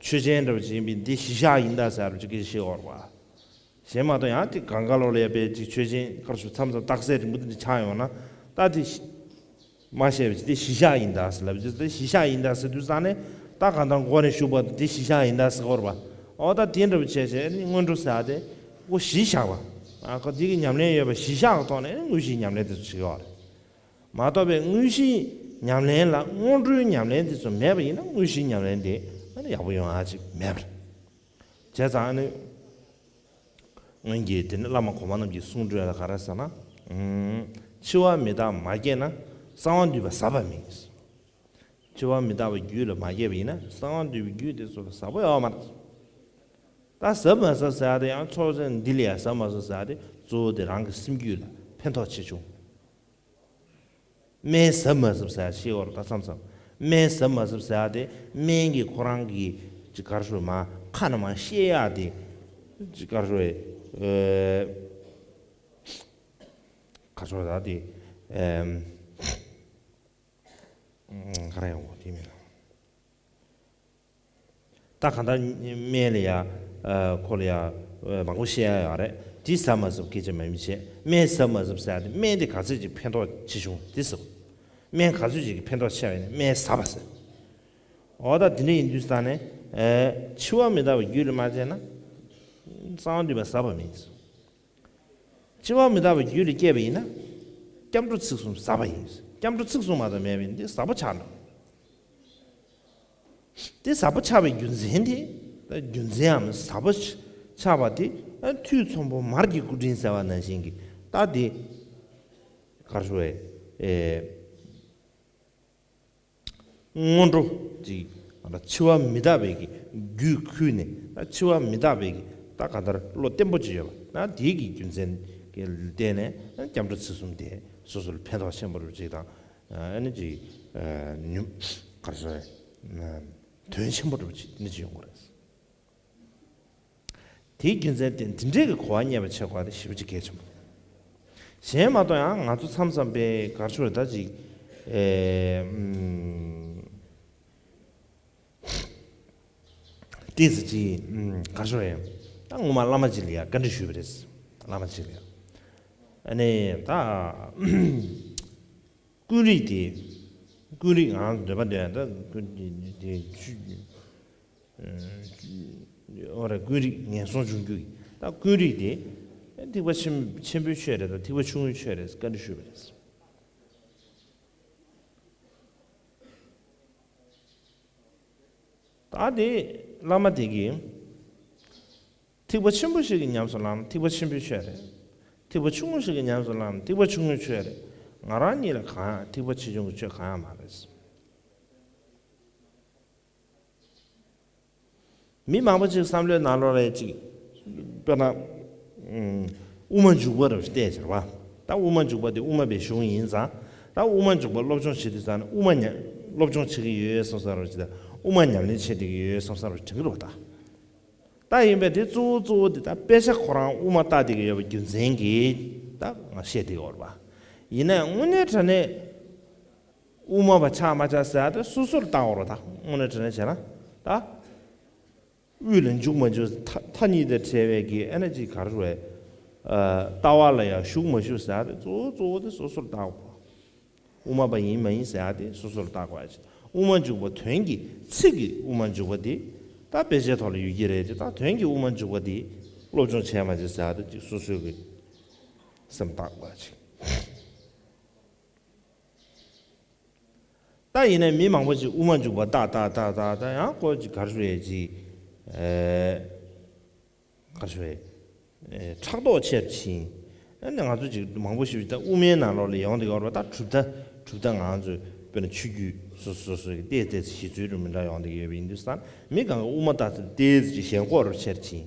ཆོས་ཅན་འདྲ་བ་ཅིག་ཡིན་པས་འདི་གཞི་བཞག་ཡིན་ད་ཟེར་ཡ་ཅིག་སྐད་ཆ་བཤད་ཡོད་རེད་པ། གཞན་མ་གཏོགས་ཡང་དེ་གང་ག་ལོག་ལ་ཡ་པའི་ཅིག་ཆོས་ཅན་ག་རེ་ཞུ་མཚམས་མཚམས་རྟགས་གསལ་རིང་པོ་དེ་འདྲ་ཆགས་ཡོང་ན། ད་དེ་མ་བཤད་པའི་ཅིག་དེ་གཞི་བཞག་ཡིན་ད་ཟེར་ལབ་དུས། དེ་གཞི་བཞག་ཡིན་ད་ཟེར་དུས་ཙང་ནས་ད་གང་ལྟར་མགོ་ནས་ཞུགས་པ་དེ་གཞི་བཞག་ཡིན་ད་ཟེར་གོ་རེད་པ། འོ་ད་དེ་འདྲ་བོ་བྱས་བྱས་ནི་སྔོན་འགྲོ་ཟེར་ཡ་དེ་ཁོ་གཞི་བཞག་པ། ཨ་ཁོ་དེ་གི་ཉམས་ལེན་ཡོད་པ་གཞི་བཞག་གི་ཐོག་ནས་དངོས་གཞིའི་ཉམས་ལེན་དེ་ཚོ་བྱེད་ཀྱི་ཡོད་རེད། མ་གཏོགས་པའི་དངོས་གཞིའི་ཉམས་ལེན་ལ་སྔོན་འགྲོའི་ཉམས་ལེན་དེ་ཚོ་མེད་པ་ཡིན་ན་དངོས་གཞིའི་ཉམས་ལེན་དེ་ཨ་ནི་ཡག་པོ་ཡོང་ཡ་ཅིག་མེད་པ་རེད། བྱས་ཙང་ཨ་ནི། སྔོན་གྱི་དེ་ནི་བླ་མ་གོང་མ་རྣམས་ཀྱི་གསུང་སྒྲོས་ལ་ག་རེ་ཟེར་ན། ཨུམ། འཆི་བ་མི་རྟག་མ་སྐྱེས་ན་གསང་བ་འདུས་པ་ཟབ་པ་མེད། འཆི་བ་མི་རྟག་པའི་རྒྱུད་ལ་མ་སྐྱེས་པ་ཡིན་ན་གསང་བ་འདུས་པའི་རྒྱུད་དེ་ཚོ་ལ་ཟབ་པོ་ཡོད་མ་རེད། ད་ཟབ་མ་ཟབ་ཟེར་ཡ་དེ་ཡང་ཚོགས་ཆེན་འདི་ལ་ཡང་ཟབ་མ་ཟབ་ཟེར་ཡ་དེ་གཙོ་བོ་དེ་རང་གི་སེམས་རྒྱུད་ལ་ཕན་ཐོགས་ཆེ་ཆུང་། སྨན་ཟབ་མ་ཟབ་ཟེར་ཡ་ཤེས་བར་ད་མཚམས་མཚམས། སྨན་ཟབ་མ་ཟབ་ཟེར་ཡ་དེ་སྨན་གྱི་ཁོ་རང་གི་ཅིག་ག་རེ་ཞུ་མ་ཁ་ནས་མ་བཤད་ཡ་དེ། ཅིག་ག་རེ་ཞུ་ཨེ། ག་རེ་ཞུ་ད་དེ་ཨེམ། ག་རེ་ཡོང་གོ་དེ་མིན། ད་གང་ལྟར་སྨན་ལ་ཡ། ཁོ་ལ་ཡ། མང་པོ་བཤད་ཡ་ཡོད་རེད། དེ་ཟབ་མ་ཟབ་སྐད་ཆ་མ་མི་བྱེད། སྨན་ཟབ་མ་ཟབ་ཟེར་ཡ་དེ་སྨན་དེ་ག་ཚོད་ཅིག་ཕན་ཐོགས་ཆེ་ཆུང་དེ་ཟབ། སྨན་ག་ཚོད་ཅིག་གི་ཕན་ཐོགས་ཆེ་བ་ཡིན་ན་སྨན་ཟབ་པ་ཟེར། འོ་ད་དེ་འདྲ་ཡིན་དུས་ས་ནས། འཆི་བ་མི་རྟག་པའི་རྒྱུད་ལ་མ་སྐྱེས་ན། གསང་བ་འདུས་པ་ཟབ་པ་མིན། འཆི་བ་མི་རྟག་པའི་རྒྱུད་ལ་སྐྱེས་པ་ཡིན་ན། སྐྱབས་འགྲོ་ཚིག་གསུམ་ཟབ་པ་ཡིན། སྐྱབས་འགྲོ་ཚིག་གསུམ་མ་གཏོགས་མེད་པ་ཡིན་ན་འདི་ཟབ་པོ་ཆགས་འགྲོ། དེ་ཟབ་པོ་ཆགས་པའི་རྒྱུ་མཚན་དེ། རྒྱུ་མཚན་ཡང་ཟབ་པོ་ཆགས་པ་དེ། ཐོས་ཚོམ་བུ་མར་གྱི་སྐུ་དྲིན་ཟེར་བ་ནང་བཞིན་གྱི་རྟགས་དེ། ག་རེ་ཞུ་བས། སྔོན་འགྲོ་ཅིག་འཆི་བ་མི་རྟག་པའི་གི་རྒྱུད་ཁུར་ནས་འཆི་བ་མི་རྟག་པའི་གི་ད་ག་ལྟར་བློ་བརྟན་པོ་ཅིག་ཡོད་པ་ན་དེའི་གི་རྒྱུ་མཚན་གྱི་བརྟེན་ནས་སྐྱབས་འགྲོ་ཚིག་གསུམ་དེ་སོ་སོར་ཕན་ཐོགས་ཆེན་པོ་རུ་ཅིག་དང་ཨ་ནི་ཅིག་ཉུང་ག་རེ་ཟེར་དོན་ཆེན་པོ་རུ་ཅིག་ནི་ཅིག་ཡོང་གི་རེད། དེའི་རྒྱུ་མཚན་དེ་འདི་འདྲའི་གི་གོ་བ་རྙེད་པ་བྱེད་དགོས་དེ་ཞེ་པོ་ཅིག་གལ་ཆེན་པོ། གཞན་མ་གཏོགས་ཡང་ང་ཚོ་མཚམས་མཚམས་པའི་གར་ཆོས་ད་ཅིག་ཨེ་ཨུམ། ཏོག་ཙམ་ཅིག་ཨུམ་གར་ཆོས་ཡང་ད་ངོ་མ་བླ་མ་ཅིག་ལ་ཡང་བཀའ་འདྲི་ཞུས་པ་རེད། བླ་མ་ཅིག་ལ་ཡང་ཨ་ནི་ད། ཀུན་རིག་དེ། ཀུན་རིག་ང་རང་འདོད་པ་འདོད་ཡང་ད་ཀུན་དེ་ཆུ། ཨོ་རེད། ཀུན་རིག་ངན་སོང་འབྱུང་རྒྱུ་ཡིན། ད་ཀུན་རིག་དེ། ཐེག་པ་ཆེན་ཆེན་པོའི་ཆོས་རེད་ད་ཐེག་པ་ཆུང་ངུའི་ཆོས་རེད་བཀའ་འདྲི་ཞུས་པ་རེད། ད་དེ་བླ་མ་དེ་གིས། ཐེག་པ་ཆེན་པོ་ཞིག་གི་ཉམས་སུ་བླངས་ན་ཐེག་པ་ཆེན་པོའི་ཆོས་རེད། ཐེག་པ་ཆུང་ངུ་ཞིག་གི་ཉམས་སུ་བླངས་ན་ཐེག་པ་ཆུང་ངུའི་ཆོས་རེད། ང་རང་གཉིས་ལ་གང་ཡང་ཐེག་པ་ཆེ་ཆུང་གི་ཆོས་གང་ཡང་མ་རེད། མི་མང་པོ་ཅིག་བསམ་བློའི་ནང་ལོགས་ལ་ཅིག་དཔེར་ན། དབུ་མ་འཇུག་པ་རུ་བལྟས་ཟེར་བ། ད་དབུ་མ་འཇུག་པ་དེ་དབུ་མ་པའི་གཞུང་ཡིན་ཙང་། ད་དབུ་མ་འཇུག་པ་སློབ་སྦྱོང་བྱེད་དུས་ཙང་ནས་དབུ་མ་ཉམས་སློབ་སྦྱོང་བྱེད་ཀྱི་ཡོད་སོང་ས་རུ་ཅིག་དང་དབུ་མ་ཉམས་ལེན་བྱེད་བསྡད་ཀྱི་ཡོད་སོང་ས་རུ་དྲན་གྱི་རེད་བ་ད། ད་ཡིན་པས་དེ་གཙོ་བོ་གཙོ་བོ་དེ་ད་དཔེ་ཆ་ཁོ་རང་དབུ་མ་ལྟ་བསྡད་ཀྱི་ཡོད་པའི་རྒྱུ་མཚན་གྱིས་ད་ང་བཤད་བསྡད་ཀྱི་ཡོད་རེད་བ། ཡིན་ནའི་དངོས་གནས་དྲང་གནས་དབུ་མ་པ་ཆགས་མ་ཆགས་ཟེར་ཡ་དེ་སོ་སོར་བལྟ་དགོས་རེད་ད་དངོས་གནས་དྲང་གནས་བྱས་ན་ད། དབུས་ལ་འཇུག་མ་འཇུག་མཐའ་མཐའ་གཉིས་དང་བྲལ་བའི་གི་ཨ་ནི་ཅིག་ག་རེ་ཟེར་བས། ཨ། ལྟ་བ་ལ་ཡང་ཞུགས་མ་ཞུགས་ཟེར་ཡ་དེ་གཙོ་བོ་གཙོ་བོ་དེ་སོ་སོར་བརྟག་པ། དབུ་མ་པ་ཡིན་མ་ཡིན་ཟེར་ཡ་དེ་སོ་སོར་བརྟག་པ་ཡིན། དབུ་མ་འཇུག་པ་དོན་གྱི་ཚིག་གི་དབུ་མ་འཇུག་པ་དེ་ད་དཔེ་ཆའི་ཐོག་ལ་ཡོད་ཀྱི་རེད་དེ། ད་དོན་གྱི་དབུ་མ་འཇུག་པ་དེ་སློབ་སྦྱོང་བྱས་མ་བྱས་ཟེར་ཡ་དེ་ཅིག་སོ་སོའི་གི་སེམས་བརྟག་པ་ཅིག་ད་ཡིན་ནའི་མི་མང་པོ་ཅིག་དབུ་མ་འཇུག་པ་ཏག་ཏག་ཏག་ཏག་ད་ཡང་ཁོ་ཅིག་ག་རེ་ཟེར་ཅིག་ཨེ། ག་རེ་ཟེར། ཨེ། ཕྲག་དོག་ཆེར་ཕྱིན། ཨ་ནི་ང་ཚོ་ཅིག་མང་པོ་ཞིག་ད་དབུ་མའི་ནང་ལོགས་ལ་ཡོང་བསྡད་ཡོད་རེད་པ། ད་གྲུབ་མཐའ་གྲུབ་མཐའ་ང་ཚོས་དཔེར་ན་ཆོས་བརྒྱུད་སོ་སོ་སོ་སོའི་ཏོག་ཙམ་ཞིབ་འཚོལ་རུ་མི་འདྲ་ཡོང་བསྡད་ཡོད་པ་ཡིན་དུས་ཙང་མི་གང་ག་དབུ་མ་ད་ཏོག་ཙམ་ཅིག་ཞེན་ཁོག་རུ་ཆེར་ཕྱིན།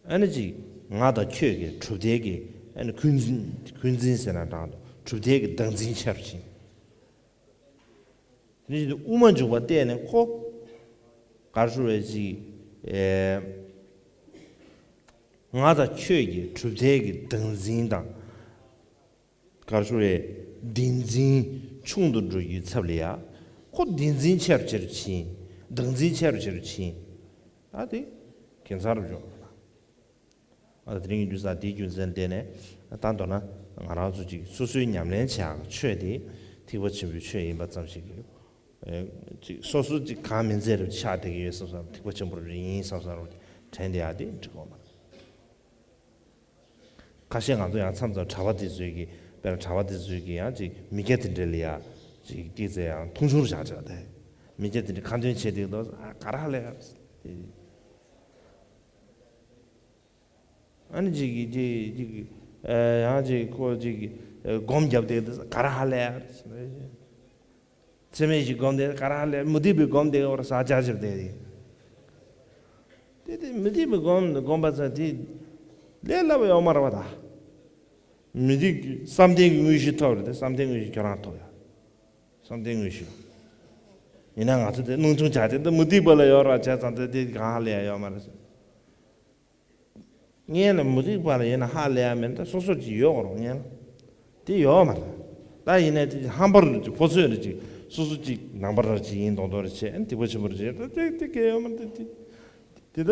ཨ་ནི་ཅིག་ང་དང་ཁྱོད་ཀྱི་གྲུབ་མཐའི་གི་ཨ་ནི་འཁོན་འཛིན་འཁོན་འཛིན་ཟེར་ན་འདྲ་འདུག་གྲུབ་མཐའི་གི་བདག་འཛིན་ཆེར་ཕྱིན། དེ་ནས་དབུ་མ་འཇུག་པ་བལྟས་ནས་ཁོ་ག་རེ་ཟེར་བས་ཅིག་ཨེ། ང་དང་ཁྱོད་ཀྱི་གྲུབ་མཐའི་གི་བདག་འཛིན་དང་། ག་རེ་ཟེར་བས། བདེན་འཛིན་ཆུང་དུ་འགྲོ་རྒྱུའི་ཚབ་ལ་ཡ། ཁོ་བདེན་འཛིན་ཆེ་རུ་ཆེ་རུ་ཕྱིན། བདག་འཛིན་ཆེ་རུ་ཆེ་རུ་ཕྱིན། ད་དེ་གན་ཚ་རུ་འཇོག་ཨ། དེ་རིང་གི་དུས་ས་དེའི་རྒྱུ་མཚན་བརྟེན་ནས་ད་མདོར་ན་ང་རང་ཚོ་ཅིག་སོ་སོའི་ཉམས་ལེན་བྱེད་ཡག་ཆོས་དེ་ཐེག་པ་ཆེན་པོའི་ཆོས་ཡིན་པ་ཙམ་ཞིག་གིས། ཨེ། ཅིག་སོ་སོ་ཅིག་གང་མིན་ཚད་རུ་ཆགས་བསྡད་ཀྱི་ཡོད་བསམ་བསམ། ཐེག་པ་ཆེན་པོ་རུ་ཡིན་བསམ་བསམ་རུ་དྲན་བསྡད་ཡག་དེ་འགྲིག་གོ་མ་རེད། ཁ་ཤས་ང་ཚོ་ཡང་མཚམས་མཚམས་གྲྭ་པ་དེ་ཚོའི་གི་དཔེར་ན་གྲྭ་པ་དེ་ཚོའི་གི་ཡང་ཅིག་མི་སྐྱ་དེ་འདྲ་ལ་ཡ་ཅིག་ཏོག་ཙམ་ཡང་མཐོང་ཆུང་བཞག་བྱས་ཏེ། མི་སྐྱ་དེ་འདྲ་ཁ་འདོན་བྱེད་དུས་ད་ཨ་ག་རེ་ལབ་ཡ་རེད། ཨ་ནི་ཅིག་གིས་ཅིག་ཅིག་གིས་ཨ་ཡང་ཅིག་ཁོ་ཅིག་གིས་ཨ་སྒོམ་བརྒྱབ་དེ་ག་རེ་ཧ་ལས་ཡ་རེད། ཚད་མེད་ཅིག་སྒོམ་དེ་ག་རེ་ཧ་ལས། མུ་སྟེགས་པའི་སྒོམ་དེ་འོར་ས་ཆ་ཞིག་དེ་རེད། དེ་དེ་མུ་སྟེགས་པའི་སྒོམ་སྒོམ་པ་ཚ་དེ་ལས་སླ་བ་ཡོད་མ་རེད་པ། ད་མུ་སྟེགས་ཀྱི་བསམ་གཏན་གྱི་དངོས་གཞི་ཐོབ་རེད་དེ། བསམ་གཏན་དངོས་གཞི་ཁྱོད་རང་ཐོབ་ཡ། བསམ་གཏན་དངོས་གཞི། ཡིན་ན་ང་ཚོ་དེ་སྣང་ཆུང་བྱ་དེ་འདི་མུ་སྟེགས་པ་ལ་ཡོད་ར་བྱས་ཙང་དེ་དེ་གང་ཧ་ལས་ཡ་ཡོད་མ་རེད། ངས་ལ་མུ་སྟེགས་པ་ལ་ཡིན་ན་ཧ་ལས་ཡ་མེད། ད་སོ་སོར་ཅིག་ཡོད་རོགས་ངས་ལ། དེ་ཡོད་མ་རེད། ད་ཡིན་ནའི་དེ་ཧམ་པར་ཅིག་ཕོ་ཚོད་རེ་ཅིག་སོ་སོ་ཅིག་ནང་པ་ར་ཅིག་ཡིན་མདོག་མདོག་རེ་བྱས། ཨ་ནི་ཐེག་པ་ཆེན་པོ་རེ་བྱས། ད་དེ་དེ་གལ་ཡོད་མ་རེད། དེ་དེ་ད་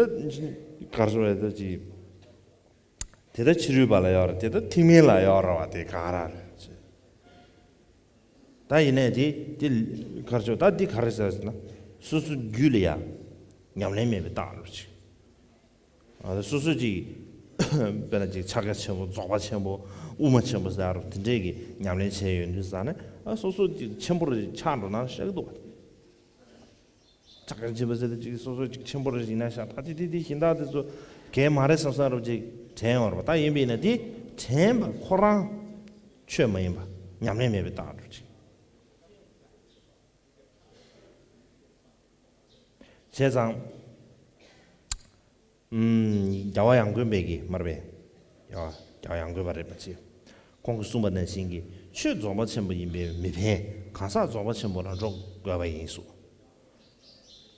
གར་སོང་བས་ད་ཅིག་དེ་ད་ཕྱི་རོལ་པ་ལ་ཡོད་རེད། དེ་ད་ཐེག་དམན་ལ་ཡོད་རེད་བ། དེ་ག་ར་རེད། ད་ཡིན་ནའི་དེ་དེ་གར་ཆོག་ད་འདི་ག་རེ་ཟེར་ཟེར་ན། སོ་སོ་རྒྱུད་ལ་ཡ་ཉམས་ལེན་མེད་པའི་རྟགས་རེད་ཅིག་ཨ། སོ་སོ་ཅིག་དཔེར་ན་ཅིག་ཕྱག་རྒྱ་ཆེན་པོ་རྫོགས་པ་ཆེན་པོ་དབུ་མ་ཆེན་པོ་ཟེར་རོ། དེ་འདྲས་ཀྱི་ཉམས་ལེན་བྱས་ཡོད་དུས་ཙང་ནས། ཨ། སོ་སོ་ཅིག་ཆེན་པོ་རེ་ཆགས་འགྲོ་ན་ཤག་འདུག་བ། ཕྱག་རྒྱ་ཆེན་པོ་ཟེར་ཏེ་ཅིག་སོ་སོ་ཅིག་ཆེན་པོ་རེ་ཡིན་ན་ཤག་ད་དེ་དེ་དེ་གཞན་དག་དེ་ཚོ་གལ་མ་རེད་བསམ་བསམ་རོ་ཅིག་དྲན་ཡོང་རོ། ད་ཡིན་པས་ན་དེ་དྲན་པ་ཁོ་རང་ཆོས་མ་ཡིན་པ། ཉམས་ལེན་མེད་པའི་རྟགས་འགྲོ་ཅིག་བྱས་ཙང་། ཨུམ། རྒྱལ་བ་ཡང་དགོན་པའི་གི་མར་པས། རྒྱལ་བ་རྒྱལ་བ་ཡང་དགོན་པ་རེད་པ་ཅི། ཁོང་གིས་གསུངས་པ་ནང་བཞིན་གྱི་ཆོས་རྫོགས་པ་ཆེན་པོ་ཡིན་པས་མི་ཕན། གང་ཟག་རྫོགས་པ་ཆེན་པོ་ལ་འགྲོ་དགོས་པ་ཡིན་གསུངས།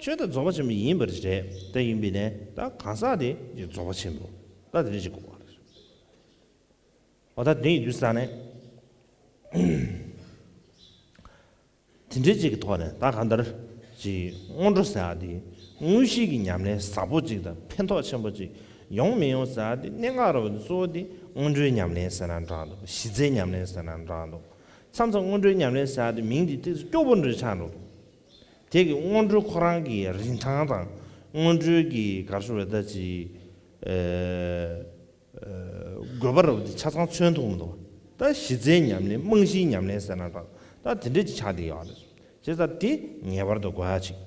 ཆོས་དེ་རྫོགས་པ་ཆེན་པོ་ཡིན་པར་རེད། ད་ཡིན་པས་ན་ད་གང་ཟག་དེ་རྫོགས་པ་ཆེན་པོ་ད་དེ་འདྲ་ཞིག་དགོས་པ་རེད། འོ་ད་དེ་ཡིན་དུས་ཙང་ནས། དེ་འདྲའི་ཅིག་གི་ཐོག་ནས་ད་གང་ལྟར་ཅིག་སྔོན་འགྲོ་ཟེར་ཡག་དེ་དངོས་གཞི་གི་ཉམས་ལེན་ཟབ་པོ་ཅིག་དང་ཕན་ཐོགས་ཆེན་པོ་ཅིག་ཡོང་མི་ཡོང་ཟེར་ཡག་དེ་གནད་འགག་ར་བ་དེ་གཙོ་བོ་དེ་སྔོན་འགྲོའི་ཉམས་ལེན་ཟེར་ན་འདྲ་འདུག་གཞི་རྩའི་ཉམས་ལེན་ཟེར་ན་འདྲ་འདུག་མཚམས་མཚམས་སྔོན་འགྲོའི་ཉམས་ལེན་ཟེར་ཡག་དེ་མིང་དེ་ཏོག་ཙམ་སྐྱོ་པོ་འདྲ་ཆགས་འགྲོ་འདུག་དེ་གི་སྔོན་འགྲོ་ཁོ་རང་གི་རིན་ཐང་དང་། སྔོན་འགྲོའི་གི་ག་རེ་ཞུ་དགོས་རེད། ད་ཅིག་ཨེ། དགོས་པ་རབ་དེ་ཆ་ཚང་མཚོན་ཐུབ་མི་འདུག་ད་གཞི་རྩའི་ཉམས་ལེན། རྨང་གཞིའི་ཉམས་ལེན་ཟེར་ན་འདྲ། ད་དེ་འདྲ་ཅིག་ཆགས་བསྡད་ཡོད་རེད། བྱས་ཙང་དེ་ངེས་པར་དུ་དགོས་ཡ་ཅིག་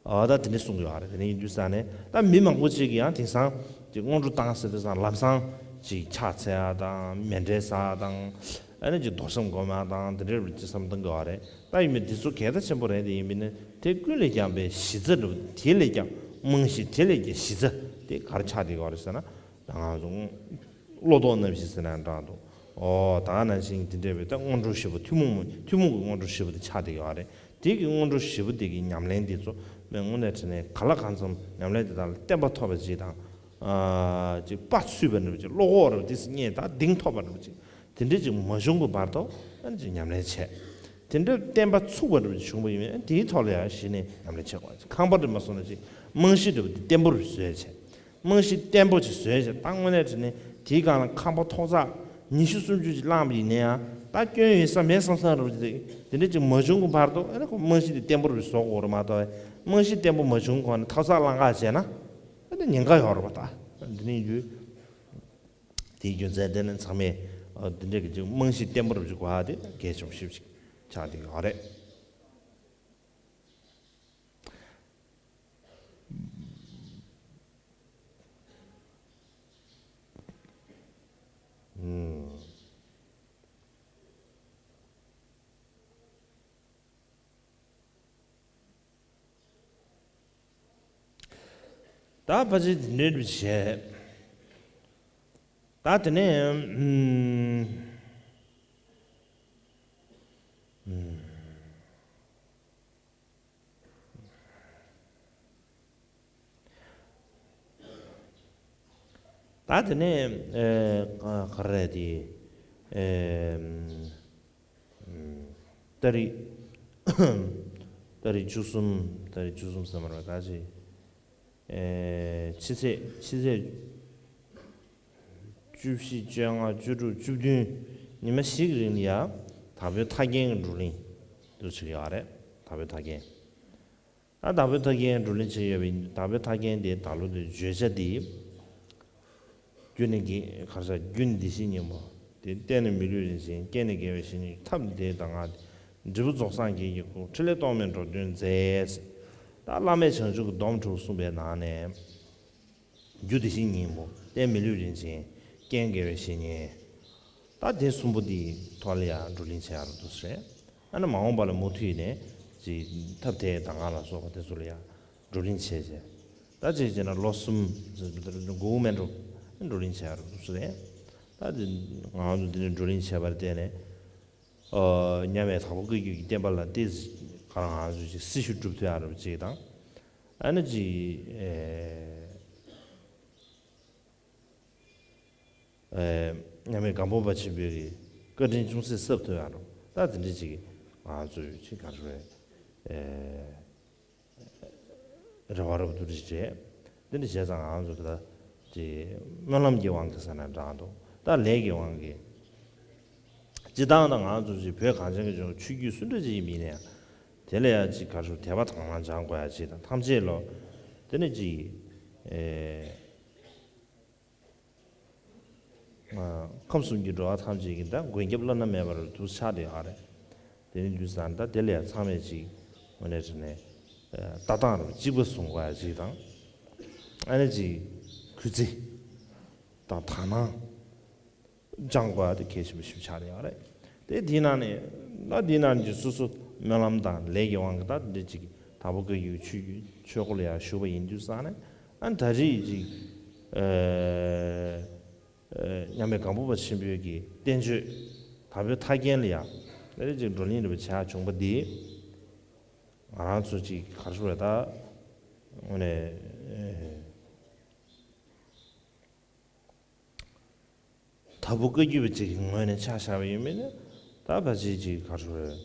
ཨ། ད་དེ་འདྲ་གསུང་གི་ཡོད་རེད། དེ་འདྲ་ཡིན་དུས་ཙང་ནས་ད་མི་མང་པོ་ཅིག་གིས་ཡང་དེང་སང་ཅིག་སྔོན་འགྲོ་བཏང་ཟེར་དུས་ཙང་ལམ་སང་ཅིག་ཕྱག་འཚལ་ཡ་དང་། མཎྜལ་ཟ་ཡ་དང་། ཨ་ནི་ཅིག་རྡོར་སེམས་སྒོམ་ཡ་དང་། དེ་འདྲ་རེད་ཅེས་བསམ་བཏང་གི་ཡོད་རེད། ད་ཡིན་པས་འདི་ཚོ་གལ་ཆེན་པོ་རེད། དེ་ཡིན་པས་ན་དེ་ཀུན་ལས་ཀྱང་པའི་གཞི་རྩ་འདྲ་བོ། དེ་ལས་ཀྱང་རྨང་གཞི། དེ་ལས་ཀྱང་གཞི་རྩ་དེ་ག་རེ་ཆགས་བསྡད་ཡོད་རེད་ཟེར་ན། ད་ང་ཚོ་བློ་ལྡོག་རྣམ་བཞི་ཟེར་ན་འདྲ་འདུག་ཨོ། ད་ནང་བཞིན་དེ་འདྲ་བའི་ད་སྔོན་འགྲོ་བཞི་པོ། ཐུན་མོང་མ། ཐུན་མོང་གི་སྔོན་འགྲོ་བཞི་པོ་དེ་ཆགས་བསྡད་ཡོད་རེད། དེ་གི་སྔོན་འགྲོ་བཞི་པོ་དེ་གི་ཉམས་ལེན་དེ་ཚོ་མི་དངོས་གནས་དྲང་གནས་གང་ལ་གང་འཚམ་ཉམས་ལེན་དེ་དག་ལ་བརྟན་པ་ཐོབ་པ་ཅིག་དང་། ཨ། ཅིག་དཔའ་ཚུད་པ་འདྲ་བོ་ཅིག་བློ་ཁོག་ར་བ་དེ་སྙེད་དང་གདེང་ཐོབ་པ་འདྲ་བོ་ཅིག་དེ་འདྲ་ཅིག་མ་བྱུང་གི་བར་དུ་ཨ་ནི་ཅིག་ཉམས་ལེན་བྱས། དེ་འདྲ་བསྟན་པ་ཚུགས་པ་འདྲ་བོ་ཅིག་བྱུང་བ་ཡིན་ན། དེའི་ཐོག་ལ་ཡང་གཞི་ནས་ཉམས་ལེན་བྱེད་དགོས། ཁང་པ་འདྲ་མ་སོང་ན་ཅིག་རྨང་གཞི་འདྲ་བོ་དེ་བརྟན་པོ་རུ་བཟོས་བྱས། རྨང་གཞི་བརྟན་པོ་ཅིག་བཟོས་བྱས། ད་དངོས་གནས་དྲང་གནས་དེའི་སྒང་ལ་ཁང་པ་ཐོག་བརྩེགས་ཉི་ཤུ་སུམ་ཅུ་ཅིག་བསླངས་པ་ཡིན་ན་ཡང་། ད་སྐྱོན་ཡོད་ས་མེད་བསམ་བསམ་འདྲ་བོ་དེ་དེ་འདྲ་ཅིག་མ་བྱུང་གི་བར་དུ། ཨ་ནི་ཁོ་རྨང་གཞི་དེ་བརྟན་པོ་རུ་བཟོ་དགོས་རེད་མ་གཏོགས། རྨང་གཞི་བརྟན་པོ་མ་བྱུང་གོང་ནས་ཐོག་བརྩེགས་བསླངས་ག་བྱས་ན། ཨ་ནི་ཉེན་ཁ་ཡོད་རེད་པ། ད་འདི་ནས་ཡོད། དེའི་རྒྱུ་མཚན་དེ་ནི་ཚང་མས་འདི་འདྲའི་གི་ཅིག་རྨང་གཞི་བརྟན་པོ་རུ་ཅིག་དགོས་པ་དེ་གལ་ཆེན་པོ་ཞེ་པོ་ཅིག་ཆགས་བསྡད་ཡོད་རེད། ཨུམ། ད་ཕལ་ཆེར་དེ་འདྲའི་རུ་བྱས། ད་དེ་ནས་ཨུམ། ཨུམ། ད་དེ་ནས་ཨེ་ག་རེ་རེད་དེ། ཨེ་ཨུམ། ཏ་རིག་ཏ་རིག་བཅུ་གསུམ། ཏ་རིག་བཅུ་གསུམ་ཟེར་མ་རེད། ད་ཅི། ཨེ་ཕྱི་ཚེས་ཕྱི་ཚེས་བཅུ་བཞི་བཅོ་ལྔ་བཅུ་དྲུག་བཅུ་བདུན་ཉི་མ་བཞི་གི་རིང་ལ་ཡ། དྭགས་པོའི་ཐར་རྒྱན་གྱི་བགྲོ་གླེང་འདུག་བྱེད་ཀྱི་ཡོད་རེད། དྭགས་པོའི་ཐར་རྒྱན། ད་དྭགས་པོའི་ཐར་རྒྱན་བགྲོ་གླེང་བྱེད་ཀྱི་ཡོད་པ་ཡིན། དྭགས་པོའི་ཐར་རྒྱན་དེ་ད་ལོ་དེ་བརྗོད་བྱ་དེ། རྒྱུ་ནི་གི་གར་ས་རྒྱུ་ནི་བདེ་གཤེགས་སྙིང་པོ། དེ་བརྟེན་ནས་མི་ལུས་རིན་ཆེན། རྐྱེན་ནི་དགེ་བའི་བཤེས་གཉེན། ཐབས་ནི་བདེ་བའི་གདམས་ངག་སྟེ། འབྲས་བུ་རྫོགས་སངས་རྒྱས་ཀྱི་སྐུ། ཕྲིན་ལས་རྟོག་མེད་འགྲོ་དོན་མཛད། ད་བླ་མེད་བྱང་ཆུབ་ཀྱི་སྡོམ་དྲུག་གསུངས་པའི་ནང་ནས། རྒྱུ་བདེ་གཤེགས་སྙིང་པོ། རྟེན་མི་ལུས་རིན་ཆེན། རྐྱེན་དགེ་བའི་བཤེས་གཉེན། ད་དེ་གསུམ་པོ་དེའི་ཐོག་ལ་ཡང་བགྲོ་གླེང་བྱེད་ཡག་རུ་འདུག་ཟེར། ཨ་ནི་མ་འོངས་པ་ལ་མུ་མཐུད་ནས་ཅིག་ཐབས་མཐའི་གདམས་ངག་ལ་སོགས་པ་དེ་ཚོ་ལ་ཡང་བགྲོ་གླེང་བྱས་བྱས། ད་ཅིག་བྱས་ན་ལོ་གསུམ་འགོར་མེད་འགྲོ་བགྲོ་གླེང་བྱེད་ཡག་རུ་འདུག་ཟེར། ད་དེ་ང་ཚོ་འདི་ནས་བགྲོ་གླེང་བྱས་པར་བརྟེན་ནས། ཨོ། མཉམ་མེད་དྭགས་པོ་བཀའ་བརྒྱུད་ཀྱི་བསྟན་པ་ལ་ཏོག་ཙམ་ག་རེ་ང་ཚོས་ཅིག་སྲི་ཞུ་སྒྲུབ་ཐུབ་ཡག་རུ་ཅིག་དང་། ཨ་ནི་ཅིག་ཨེ་ཨེ་མཉམ་མེད་སྒམ་པོ་པ་ཆེན་པོའི་གི་བཀའ་དྲིན་ཅུང་ཟད་གསབ་ཐུབ་ཡག་རུ། ད་དེ་འདྲ་ཅིག་ང་ཚོས་ཅིག་ག་རེ་རེད། ཨེ། རེ་བ་རབ་ཏུ་རེ་བྱས། འདི་འདྲ་བྱས་ཙང་ང་ཚོ་ད་ཅིག་སྨོན་ལམ་གྱི་དབང་གིས་ཟེར་ན་འདྲ་འདུག་ད་ལས་ཀྱི་དབང་གིས། སྤྱིར་བཏང་ད་ང་ཚོ་ཅིག་བོད་གངས་ཅན་གྱི་ལྗོངས་ཆོས་བརྒྱུད་སུ་འདྲ་ཅིག་ཡིན་ནའི། དེ་ལ་ཡང་ཅིག་ག་རེ་ཞུ། དད་པ་དང་བླངས་སྦྱང་དགོས་ཡག་ཅིག་དང་། ཐམས་ཅད་ལོ། དེ་ནས་ཅིག་ཨེ། ཁམས་གསུམ་གྱི་འགྲོ་བ་ཐམས་ཅད་ཀྱི་ད་མགོན་སྐྱབས་བླ་ན་མེད་པ་རུ་འདུག་ཆགས་བསྡད་ཡོད་རེད། དེ་ནི་དུས་སང་ད་དེ་ལ་ཡང་ཚང་མས་ཅིག་དངོས་གནས་དྲང་གནས་ལྟ་སྟངས་རུ་གཅིག་པ་བཟུང་དགོས་ཡག་ཅིག་དང་། ཨ་ནི་ཅིག་གུས་བརྩི་དང་དག་སྣང་སྦྱང་དགོས་ཡག་དེ་གལ་ཆེན་པོ་ཞིག་ཆགས་བསྡད་ཡོད་རེད། དེ་དེའི་ནང་ནས་ད་དེའི་ནང་ནས་སོ་སོ་སྨོན་ལམ་དང་ལས་ཀྱི་དབང་གིས་ད་འདི་ཅིག་དྭགས་པོ་བཀའ་བརྒྱུད་ཆོས་བརྒྱུད་ཆོས་སྒོ་ལ་ཡང་ཞུགས་པ་ཡིན་དུས་སང་ནས། ཨ་ནི་ད་རེས་ཅིག་ཨེ། མཉམ་མེད་སྒམ་པོ་པ་ཆེན་པོའི་གི་བསྟན་བཅོས་དྭགས་པོའི་ཐར་རྒྱན་ལ་ཡང་ཨ་ནི་ཅིག་བགྲོ་གླེང་འདྲ་བོ་བྱས་བྱུང་བ་འདི། ང་རང་ཚོ་ཅིག་ག་རེ་ཞུ་རེད། ད་དངོས་གནས་དྭགས་པོ་བཀའ་བརྒྱུད་པ་ཅིག་གི་ངོས་ནས་ཆ་བཞག་པ་ཡིན་ན། ད་ཕལ་ཆེར་ཅིག་ག་རེ་ཞུ་རེད།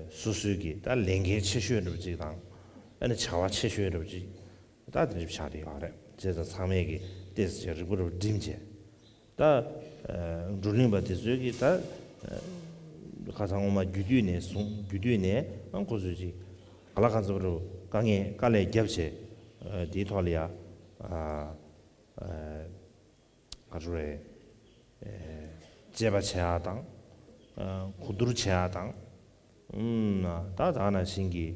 སོ་སོའི་གི་ད་ལས་འགན་ཆེ་ཤོས་འདྲ་བོ་ཅིག་དང་། ཨ་ནི་བྱ་བ་ཆེ་ཤོས་འདྲ་བོ་ཅིག་ད་དེ་འདྲ་ཆགས་བསྡད་ཡོད་རེད། བྱས་ཙང་ཚང་མས་ཀྱིས་ཏོག་ཙམ་ཅིག་རིག་པ་རུ་བསྒྲིམས་བྱས། ད་ཨ་བགྲོ་གླེང་པ་དེ་ཚོས་ཀྱིས་ད་ཨ་ཁ་སང་སྔོན་མ་རྒྱུ་དུས་ནས་བཟུང་། རྒྱུ་དུས་ནས་ཨ་ཁོ་ཚོས་ཅིག་ག་ལ་ག་ཚོད་རུ་དཀའ་ངལ་དཀའ་ལས་བརྒྱབ་བྱས། ཨ་དེའི་ཐོག་ལ་ཡ་ཨ་ཨ་ག་རེ་ཞུ་རེད། ཨ་དཔྱད་པ་བྱེད་ཡག་དང་། ཨ་གོ་བསྡུར་བྱེད་ཡག་དང་། ཨུམ། ད་ད་ནང་བཞིན་གྱི་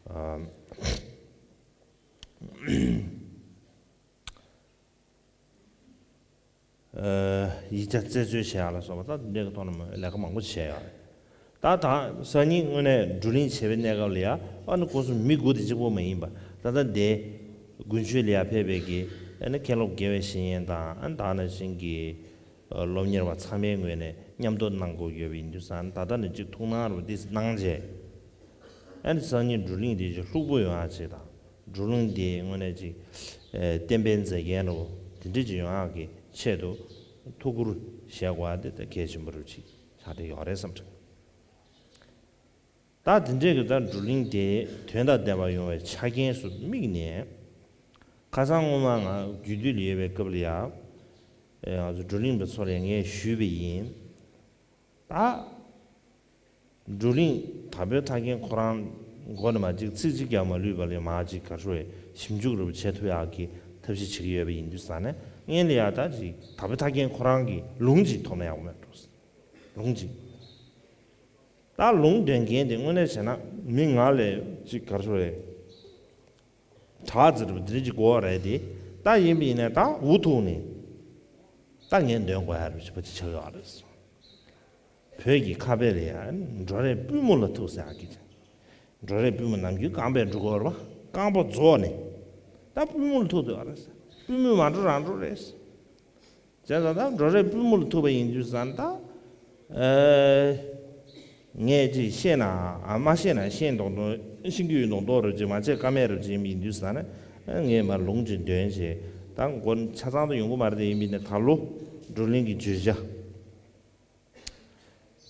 ཨ་ཨ་ཡིག་ཆ་རྩད་གཅོད་བྱེད་ཡག་ལ་སོགས་པ། ད་འདི་འདྲའི་ཐོག་ནས་ལས་ཀ་མང་པོ་བྱས་ཡོད་རེད། ད་ད་སང་ཉིན་དངོས་གནས་བགྲོ་གླེང་བྱེད་པའི་གནས་སྐབས་ལ་ཡ། ཨ་ནི་ཁོ་ཚོ་མི་དགུ་དེ་གཅིག་པོ་མ་ཡིན་པ། ད་ལྟ་དེ་དགུན་ཆོས་ལ་ཡ་ཕེབས་པའི་གི་ཨ་ནི་མཁན་སློབ་དགེ་བའི་བཤེས་གཉེན་དང་། ཨ་ནི་ད་ནང་བཞིན་གྱི་སློབ་གཉེར་བ་ཚང་མའི་ངོས་ནས་མཉམ་དུ་གནང་དགོས་ཡོད་པ་ཡིན་དུས་ཙང་། ད་ལྟ་ནས་གཅིག་ཐུགས་སྣང་རུ་ཏོག་ཙམ་གནང་བྱས། ཨ་ནི་སང་ཉིན་བགྲོ་གླེང་དེ་ཅིག་ལྷུག་པོ་ཡོང་ཡག་ཅིག་དང་། བགྲོ་གླེང་དེ་དངོས་གནས་ཅིག་ཨེ་བསྟན་པའི་མཛེས་རྒྱན་འདྲ་བོ་དེ་འདྲ་ཅིག་ཡོང་ཡག་གི་ཆེད་དུ་ཐུགས་ཁུར་བཞེས་དགོས་པ་དེ་ད་གལ་ཆེན་པོ་རུ་ཅིག་ཆགས་བསྡད་ཡོད་རེད་བསམ་དྲན། ད་དེ་འདྲའི་གི་ད་བགྲོ་གླེང་དེ་དོན་དང་ལྡན་པ་ཡོང་བའི་ཆ་རྐྱེན་སུ་དམིགས་ནས། ཁ་སང་སྔོན་མ་ང་རྒྱུད་སྟོད་ལ་ཡོད་པའི་སྐབས་ལ་ཡ། ཨེ་ང་ཚོ་བགྲོ་གླེང་པ་ཚོ་ལ་ངས་ཞུས་པ་ཡིན། ད་བགྲོ་གླེང་དག་པའི་མཐའ་རྒྱན་ཁོ་རང་མགོ་ནས་མར་ཅིག་ཚིག་གཅིག་ཀྱང་མ་ལུས་པ་ལ་མར་ཅིག་ག་རེ་ཞུ་དགོས་རེད། ཞིབ་འཇུག་རུ་བྱེད་ཐུབ་ཡག་གི་ཐབས་ཤེས་བྱེད་ཀྱི་ཡོད་པ་ཡིན་དུས་ཙང་ནས། སྔོན་ལ་ཡ་ད་ཅིག་དག་པའི་མཐའ་རྒྱན་ཁོ་རང་གི་ལུང་ཅིག་ཐོབ་ན་ཡག་པོ་མེད་འགྲོ། ལུང་ཅིག་ད་ལུང་འདོན་མཁན་དེ་དངོས་གནས་བྱས་ན་མི་ང་ལས་ཅིག་ག་རེ་ཞུ་དགོས་རེད། གྲགས་ཚེ་རུ་འདི་འདྲ་ཅིག་དགོས་པ་རེད་དེ། ད་ཡིན་པ་ཡིན་ན་ད་འུ་ཐུག་ནས་ད་ངས་འདོན་དགོས་ཡ་རུ་ཞིག་པ་ཅིག་ཆགས་ཡོད་རེད། བོད་ཀྱི་ཁ་དཔེ་ལ་ཡ་འགྲོ་རེས་པུས་མོ་ལ་ཐུག་ཟེར་ཡག་གི། འགྲོ་རེས་པུས་མོ་ནམ་རྒྱུན་རྐང་པས་འགྲོ་དགོས་རེད་པ། རྐང་པ་རྫོགས་ནས་ད་པུས་མོ་ལ་ཐུག་བསྡད་པ་རེད། པུས་མོས་མ་འགྲོ་རང་འགྲོ་རེད། བྱས་ཙང་ད་འགྲོ་རེས་པུས་མོ་ལ་ཐུག་པ་ཡིན་དུས་ཙང་ད། ཨེ། ངས་ཅིག་ཤེས་ན་ཨ་མ་ཤེས་ན་ཤེས་མདོག་མདོག་ཤེས་ཀྱི་ཡོད་མདོག་མདོག་རུ་ཅིག་མ་བྱས་ཀ་མེད་རུ་ཅིག་ཡིན་པ་ཡིན་དུས་ཙང་ན། ཨེ་ངས་མར་ལུང་ཅིག་འདོན་བྱས། ད་མགོ་ཆ་ཚང་དུ་ཡོང་གི་མ་རེད་དེ། ཡིན་པ་ཡིན་ན་ད་ལོ་བགྲོ་གླེང་གི་བརྗོད་བྱ།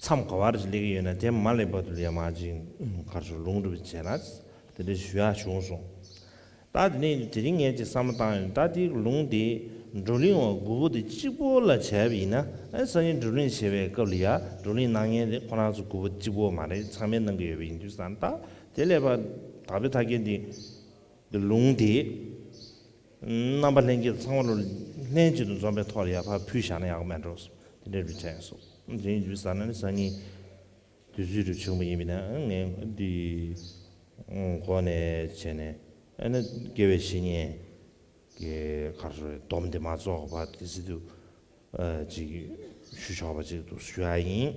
མཚམས་ག་བར་སླེབས་ཀྱི་ཡོད་ན་དེ་མ་སླེབས་བར་དུ་ལ་ཡ་མར་ཅིག་ག་རེ་ཞུ། ལུང་སྒྲུབ་བྱས་ན་དེ་འདྲ་ཞུ་ཡག་བྱུང་སོང་། ད་དེ་ནས་དེ་རིང་ངས་ཅིག་བསམ་བློ་བཏང་ཡོད། ད་དེ་ལུང་དེ་བགྲོ་གླེང་བ་དགུ་པོ་དེ་གཅིག་པོ་ལ་བྱས་པ་ཡིན་ན། ཨ་སང་ཉིན་བགྲོ་གླེང་བྱེད་པའི་སྐབས་ལ་ཡ་བགྲོ་གླེང་གནང་མཁན་དེ་ཁོ་རང་ཚོ་དགུ་པོ་གཅིག་པོ་མ་རེད། ཚང་མས་གནང་གི་ཡོད་པ་ཡིན་དུས་ཙང་ད་དེ་ལས་ཕར་དག་པའི་མཐའ་རྒྱན་དེ། དེ་ལུང་དེ་རྣམ་པ་ལྷན་རྒྱས་ཚང་མ་ལོ་ལྷན་ཅིག་ཏུ་འཛོམས་པའི་ཐོག་ལ་ཡ་ཕར་ཕུལ་བཞག་ན་ཡག་པོ་མེད་འགྲོ། དེ་འདྲ་རུ་དྲན་སོང་། དེ་ཡིན་དུས་ཙང་ན་ནི་སང་ཉིན་དུས་ཚོད་རུ་བྱུང་བ་ཡིན་པ་ན་ངས་འདི་མགོ་ནས་བྱས་ནས། ཨ་ནི་དགེ་བའི་བཤེས་གཉེན་གྱི་ག་རེ་ཞུ་རེད། སྡོམ་དེ་མ་རྫོགས་པ་དེ་སྲིད་དུ་ཨ་ཅིག་ཞུ་ཆོག་པ་ཅིག་ཏུ་ཞུ་ཡ་ཡིན།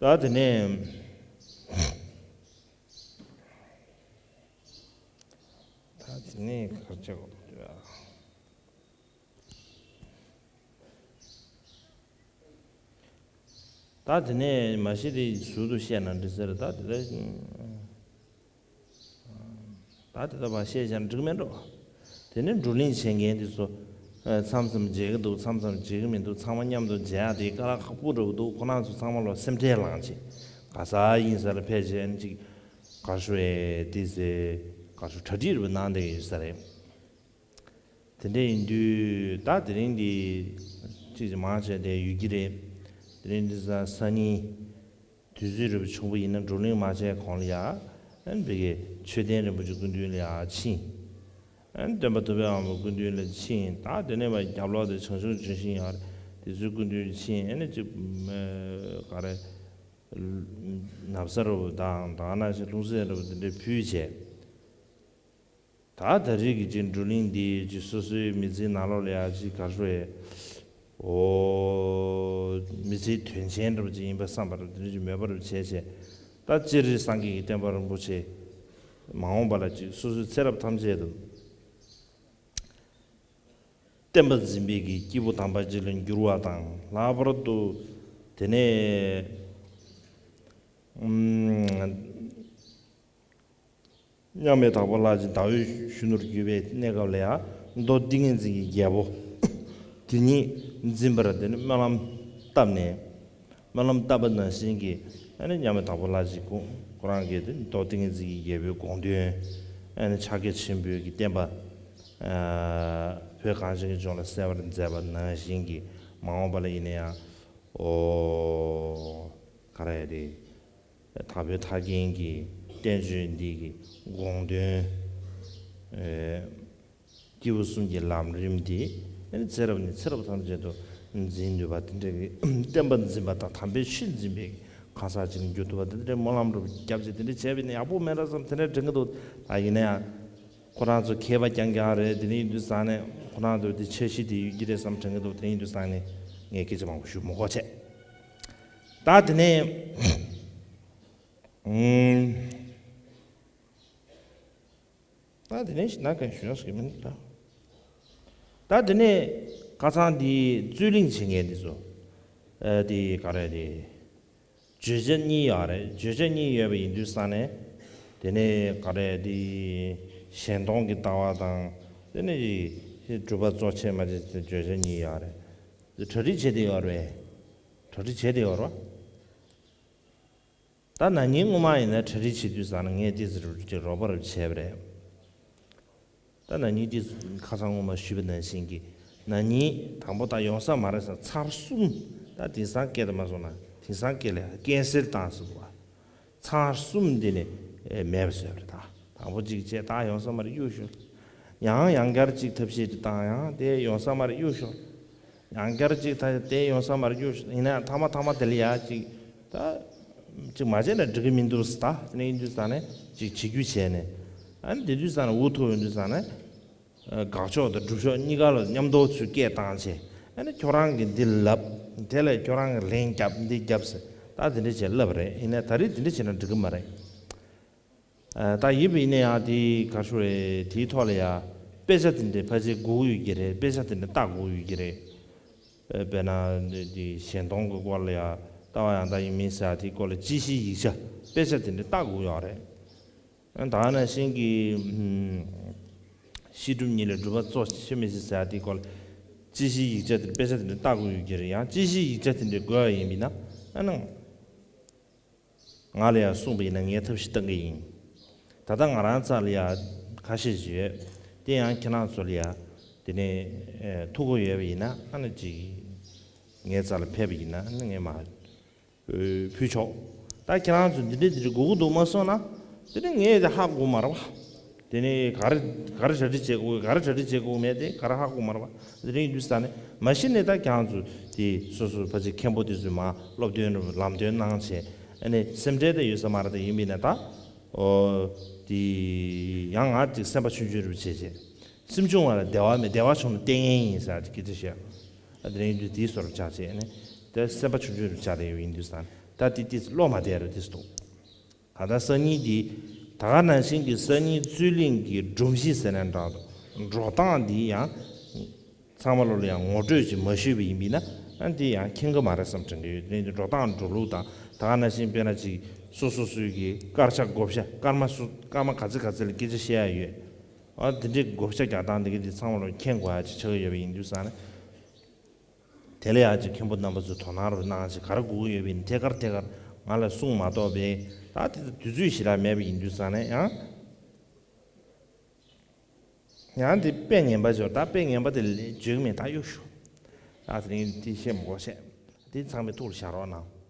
ད་དེ་ནས། ད་དེ་ནས་ག་རེ་བྱེད་དགོས་འདུག་ཨ། ད་དེ་ནས་མ་གཞི་དེ་ཟུར་དུ་བཤད་ན་འགྲིག་ས་རེད། ད་དེ་ལ། ད་དེ་ལྟ་བ་བཤད་བྱས་ན་འགྲིག་མེད་འགྲོ། དེ་ནས་བགྲོ་གླེང་བྱེད་མཁན་དེ་ཚོ། ཨ་མཚམས་མཚམས་མཇལ་གི་འདུག་མཚམས་མཚམས་མཇལ་གི་མི་འདུག་ཚང་མ་མཉམ་དུ་མཇལ་ཡག་དེ་དཀའ་ལས་ཁག་པོ་འདྲ་བོ་འདུག་ཁོ་རང་ཚོ་ཚང་མ་ལོ་སེམས་ཁྲལ་ལངས་བྱས། ག་ས་ཡིན་ས་ལ་ཕེབས་བྱས་ནས་ཅིག་ག་རེ་ཞུ་རེད། དེ་ཚེ་ག་རེ་ཞུ། གྲ་སྒྲིག་རུ་གནང་བསྡད་ཡོད་ས་རེད། དེ་འདྲ་ཡིན་དུས་ད་དེ་རིང་འདི་ཅིག་ཅིག་མང་ཆེ་བསྡད་ཡོད་ཀྱི་རེད། དེ་རིང་འདི་ས་སང་ཉིན་དུས་ཚོད་རུ་བྱུང་བ་ཡིན་ན་བགྲོ་གླེང་མ་བྱས་གོང་ལ་ཡ། ཨ་ནི་བི་གའི་མཆོད་རྟེན་རིན་པོ་ཆེ་སྐུ་མདུན་ལ་ཡ་ཕྱིན། ཨ་ནི་སྟོན་པ་ཐུབ་པའི་དབང་པོ་སྐུ་མདུན་ལ་ཕྱིན། ད་དེ་ནས་མར་རྒྱབ་ལོགས་དེ་བྱང་ཆུབ་ལྗོན་ཤིང་ཡོད་རེད། དེ་ཚོའི་སྐུ་མདུན་ལ་ཕྱིན། ཨ་ནི་ཅིག་ག་རེ། ན་བཟའ་རུ་དང་ད་ག་ནང་བཞིན་ལྷུང་བཟེད་རུ་དེ་འདྲ་ཕུལ་བྱས། ད་ད་རེས་ཀྱི་ཅིག་བགྲོ་གླེང་འདི་ཅིག་སོ་སོའི་མི་ཚེའི་ནང་ལོགས་ལ་ཡ་ཅིག་ག་རེ་ཞུ་རེད། ཨོ། མི་ཚེའི་དོན་ཆེན་འདྲ་པོ་ཅིག་ཡིན་པ་བསམ་པ་རུ་དེ་འདྲ་ཅིག་མོས་པ་རུ་བྱས་བྱས། ད་སྤྱིར་སངས་རྒྱས་ཀྱི་བསྟན་པ་རིན་པོ་ཆེ་མ་འོངས་པ་ལ་ཅིག་སོ་སོའི་ཚེ་རབས་ཐམས་ཅད་དུ་བསྟན་པ་འཛིན་པའི་གི་སྐྱེས་བུ་དམ་པ་ཅིག་ལ་འགྱུར་བ་དང་། ལྷག་པར་དུ་དེ་ནས་ཨུམ། མཉམ་མེད་དྭགས་པོ་ལྷ་རྗེ་ཟླ་འོད་གཞོན་ནུར་གྱུར་པའི་གནས་སྐབས་ལ་ཡང་མདོ་ཏིང་ངེ་འཛིན་གྱི་རྒྱལ་པོ་དེ་ཉིད་འཛིན་པར་དེ་ནི་སྨོན་ལམ་བཏབ་ནས། སྨོན་ལམ་བཏབ་པ་ནང་བཞིན་གྱི་ཨ་ནི་མཉམ་མེད་དྭགས་པོ་ལྷ་རྗེ་ཁོ་ཁོ་རང་གིས་དེ་མདོ་ཏིང་ངེ་འཛིན་གྱི་རྒྱལ་པོའི་དགོངས་དོན། ཨ་ནི་ཕྱག་རྒྱ་ཆེན་པོའི་གི་བསྟན་པ་བོད་གངས་ཅན་གྱི་ལྗོངས་ལ་གསལ་བར་མཛད་པ་ནང་བཞིན་གྱི་མ་འོངས་པ་ལ་ཡིན་ན་ཡང་། ཨོ། ག་རེ་རེད། དག་པའི་མཐའ་རྒྱན་གྱི་བསྟན་བཅོས་འདི་གི་དགོངས་དོན། ཨེ། སྐྱེས་བུ་གསུམ་གྱི་ལམ་རིམ་འདི་ཨེ་ཚེ་རབས་ནས་ཚེ་རབས་ཐམས་ཅད་དུ་འཛིན་ནུས་པ་དེ་འདྲ་གི་བསྟན་པ་འཛིན་པ་དང་དམ་པའི་ཆོས་འཛིན་པའི་གང་ཟག་ཅིག་ལ་འགྱུར་ཐུབ་པ་དེ་འདྲའི་སྨོན་ལམ་རུ་བརྒྱབ་བྱས་དེ་འདྲ་བྱས་པ་ཡིན་ན་ཡག་པོ་མེད་འགྲོ་བསམ་དེ་འདྲ་དྲན་གྱི་འདུག་ད་ཡིན་ན་ཡང་ཁོ་རང་ཚོ་མཁས་པ་རྐྱང་རྐྱང་རེད། དེ་འདྲ་ཡིན་དུས་ཙང་ནས་ཁོ་རང་ཚོ་དེ་འཆར་གཞི་དེ་ཡོད་ཀྱི་རེད་བསམ་དྲན་གྱི་འདུག་དེ་ཡིན་དུས་ཙང་ནས་ངས་སྐད་ཆ་མང་པོ་ཞུ་མི་དགོས་བྱས། ད་དེ་ནས་ཨུམ། ད་དེ་ནས་ཞིག་ན་གང་ཞུ་ཡག་ཞིག་མིན་ད། ད་དེ་ནས་ཁ་སང་དེ་རྩོད་གླེང་བྱེད་མཁན་དེ་ཚོ། ཨ་དེ་ག་རེ་དེ། བརྗོད་བྱ་གཉིས་ཡོད་རེད། བརྗོད་བྱ་གཉིས་ཡོད་པ་ཡིན་དུས་ཙང་ནས། དེ་ནས་ག་རེ་དེ། གཞན་སྟོང་གི་ལྟ་བ་དང་། དེ་ནས་སྒྲུབ་པ་གཙོ་ཆེ་མ་བྱེད་ཟེར་བརྗོད་བྱ་གཉིས་ཡོད་རེད། གྲ་སྒྲིག་བྱེད་དེ་ཡོད་རེད། གྲ་སྒྲིག་བྱས་བསྡད་ཡོད་རེད་བ། ད་ན་ནིང་སྔོན་མ་ཡིན་ན་གྲ་སྒྲིག་བྱེད་དུས་ཙང་ནས་ངས་ཏོག་ཙམ་ཅིག་རོགས་པ་རུ་བྱས་པ་རེད། ད་ན་ནིང་ཏོག་ཙམ་ཁ་སང་སྔོན་མ་ཞུས་པ་ནང་བཞིན་གྱི་ན་ནིང་དང་པོ་ད་ཡོང་ས་མ་རེད་ཟེར། ཚར་གསུམ། ད་དེང་སང་སྐད་དུ་མ་སོང་ན་དེང་སང་སྐད་ལ་ཀན་སེལ་བཏང་ཟེར་བ། ཚར་གསུམ་འདི་ནས་མེད་པ་བཟོས་པ་རེད། ད་དང་པོ་གཅིག་བྱས། ད་ཡོང་ས་མ་རེད་གཡུག་ཞོར། ཡང་ཡང་བསྐྱར་གཅིག་ཐབས་ཤེས་ཅིག་བཏང་། ཡང་དེ་ཡོང་ས་མ་རེད་གཡུག་ཞོར། ཡང་བསྐྱར་གཅིག་ད་དེ་ཡོང་ས་མ་རེད་གཡུག་ཞོར། ཡིན་ན་ཐ་མ་ཐ་མ་དེ་ལ་ཡ་གཅིག་ད་གཅིག་མ་བྱས་ན་འགྲིག་གི་མི་འདུག་ཟེར། ད་དེ་ནས་ཡིན་དུས་ཙང་ནས་གཅིག་བྱེད་རྒྱུ་བྱས་ནས། ཨ་ནི་དེ་དུས་ཙང་ནས་འུ་ཐུག་ཡོང་དུས་ཙང་ནས། དགག་ཕྱོགས་དང་སྒྲུབ་ཕྱོགས་གཉིས་ཀ་ལ་མཉམ་དུ་ཚུར་སྐད་བཏང་བྱས། ཨ་ནི་ཁྱོད་རང་གིས་འདི་ལབ། དེ་ལས་ཁྱོད་རང་གིས་ལན་རྒྱབ། འདི་རྒྱབ་ཟེར། ད་དེ་འདྲ་བྱས་ལབ་རེད། ཡིན་ནའི་ད་རེས་དེ་འདྲ་བྱས་ན་འགྲིག་གི་མ་རེད། ཨ། ད་ཡིན་པ་ཡིན་ན་ཡང་དེ་ག་རེ་ཞུ་རེད། དེའི་ཐོག་ལ་ཡ་དཔེ་ཆ་དེ་འདྲ་ཕལ་ཆེར་དགོས་ཀྱི་ཡོད་ཀྱི་རེད། དཔེ་ཆ་དེ་འདྲ་ལྟ་དགོས་ཀྱི་ཡོད་ཀྱི་རེད། ཨ། དཔེར་ན་འདི་འདི་གཞན་སྟོང་གི་སྐོར་ལ་ཡ་ལྟ་བ་ཡང་དག་ཡིན་མིན་ཟེར་ཡ་དེའི་སྐོར་ལ་དཔྱད་གཞིའི་ཡིག་ཆ་དཔེ་ཆ་དེ་འདྲ་ལྟ་དགོས་ཡོད་རེད། ཨ། ད་ག་ནང་བཞིན་གྱི་ཨམ། བཤད་སྒྲུབ་གཉིས་ལས་སྒྲུབ་པ་གཙོ་ཆེ་མི་ཆེ་ཟེར་ཡ་དེའི་སྐོར་ལ་དཔྱད་གཞིའི་ཡིག་ཆ་དེ་དཔེ་ཆ་དེ་འདྲ་ལྟ་དགོས་ཡོད་ཀྱི་རེད། ཡང་དཔྱད་གཞིའི་ཡིག་ཆ་དེ་འདྲ་དགོས་པ་ཡིན་པ་ཡིན་ན། ཨ་ནི། ང་ལ་ཡང་གསུངས་པ་ཡིན་ན་ངས་ཐབས་ཤེས་གཏང་གི་ཡིན། ད་ལྟ་ང་རང་རྩ་ལ་ཡ་ཁ་ཤས་ཤིག་ཡོད། དེ་ཡང་ཁྱེད་རང་ཚོ་ལ་ཡ་དེ་ནས་ཨེ་ཐུགས་ཁུར་ཡོད་པ་ཡིན་ན། ཨ་ནི་ཅིག་ངའི་རྩ་ལ་ཕེབས་པ་ཡིན་ན། ཨ་ནི་ངས་མར་ཨེ་ཕུལ་ཆོག། ད་ཁྱེད་རང་ཚོ་འདི་འདྲ་འདི་འདྲ་དགོས་ཀྱི་འདུག་མ་གསུངས་ན། དེ་ནས་ངས་དེ་ཧ་གོ་མ་རེད་བ། དེ་ནས་ག་རེ་ག་རེ་གྲ་སྒྲིག་བྱེད་དགོས། ག་རེ་གྲ་སྒྲིག་བྱེད་དགོས་མེད་དེ་ག་རེ་ཧ་གོ་མ་རེད་བ། དེ་རིང་དུས་ས་ནས་མ་གཞི་ནས་ད་ཁྱེད་རང་ཚོ་དེ་སོ་སོ་ཕལ་ཆེར་མཁན་པོ་དེ་ཚོས་མར་སློབ་སྟོན་ལམ་སྟོན་གནང་བྱས། ཨ་ནི་སེམས་ཁྲལ་དེ་ཡོད་ས་མ་རེད། དེ་ཡིན་པ་ཡིན་ན་ད་ཨོ་དེ་ཡང་ང་ཅིག་སེམས་པ་ཆུང་ཆུང་རུ་བྱས་བྱས། སེམས་ཆུང་བ་ལ་བདེ་བ་མེད། བདེ་བ་བྱུང་ན་ལྟས་ངན་ཡིན་ཟེར་ཡ་ཅིག་སྐད་ཆ་བཤད། ཨ། དེ་རིང་དུས་དེའི་བཟོ་འདྲ་ཆགས་བྱས་ནས་དེ་སེམས་པ་ཆུང་ཆུང་རུ་ཆགས་བསྡད་ཡོད་ཡིན་དུས་ཙང་ད་དེ་དེ་བློ་མ་བདེ་རུ་དེ་སུ་འདུག། གང་ལྟར་སང་ཉིན་འདི་ད་ག་ནང་བཞིན་གྱི་སང་ཉིན་རྩོད་གླེང་གི་སྒྲོམ་གཞི་ཟེར་ན་འདྲ་འདུག། འགྲོ་སྟངས་འདི་ཡང་ཚང་མ་ལོ་ལ་ཡང་ངོ་སྤྲོད་ཅིག་མ་ཞུས་པ་ཡིན་པས་ན། ཨ། འདི་ཡང་མཁྱེན་གྱི་མ་རེད་བསམ་དྲན་གྱི་ཡོད། དེ་འདྲ་འགྲོ་སྟངས་འགྲོ་ལུགས་དང་། ད་ག་ནང་བཞིན་དཔེར་ན་ཅིག་སོ་སོ་སོའི་གི་དཀར་ཆག་བགོ་བཤའ། སྐར་མ་སུ་སྐར་མ་ག་ཚོད་ག་ཚོད་ལ་སྐད་ཆ་བཤད་ཡ་ཡོད། ཨ། དེ་འདྲའི་བགོ་བཤའ་རྒྱག་སྟངས་དེ་ག་དེ་ཚང་མ་ལོ་མཁྱེན་དགོས་ཡ་ཅིག་ཆགས་ཀྱི་ཡོད་པ་ཡིན་དུས་ཙང་ནས། དེ་ལ་ཡང་ཅིག་མཁན་པོ་རྣམ་པ་ཚོས་དོ་སྣང་རུ་གནང་། ཅིག་ག་རེ་དགོས་ཀྱི་ཡོད་པ་ཡིན་ཐད་ཀར་ཐད་ཀར་ང་ལ་གསུངས་མ་གཏོགས་པས། ད་དེ་དུས་ཚོད་ཞེ་དྲག་མེད་པ་ཡིན་དུས་ཙང་ནས། ཡང་ཡང་དེ་དཔེ་ངན་པ་ཅིག་ཡོད། ད་དཔེ་ངན་པ་དེ་ལས་བརྗོད་ཀྱི་མེད། ད་གཡུག་ཞོག། ད་དེ་རིང་དེ་བཤད་མི་དགོས་བཤད། དེ་ཚང་མའི་ཐུགས་ལ་བཞག་རོགས་གནང་།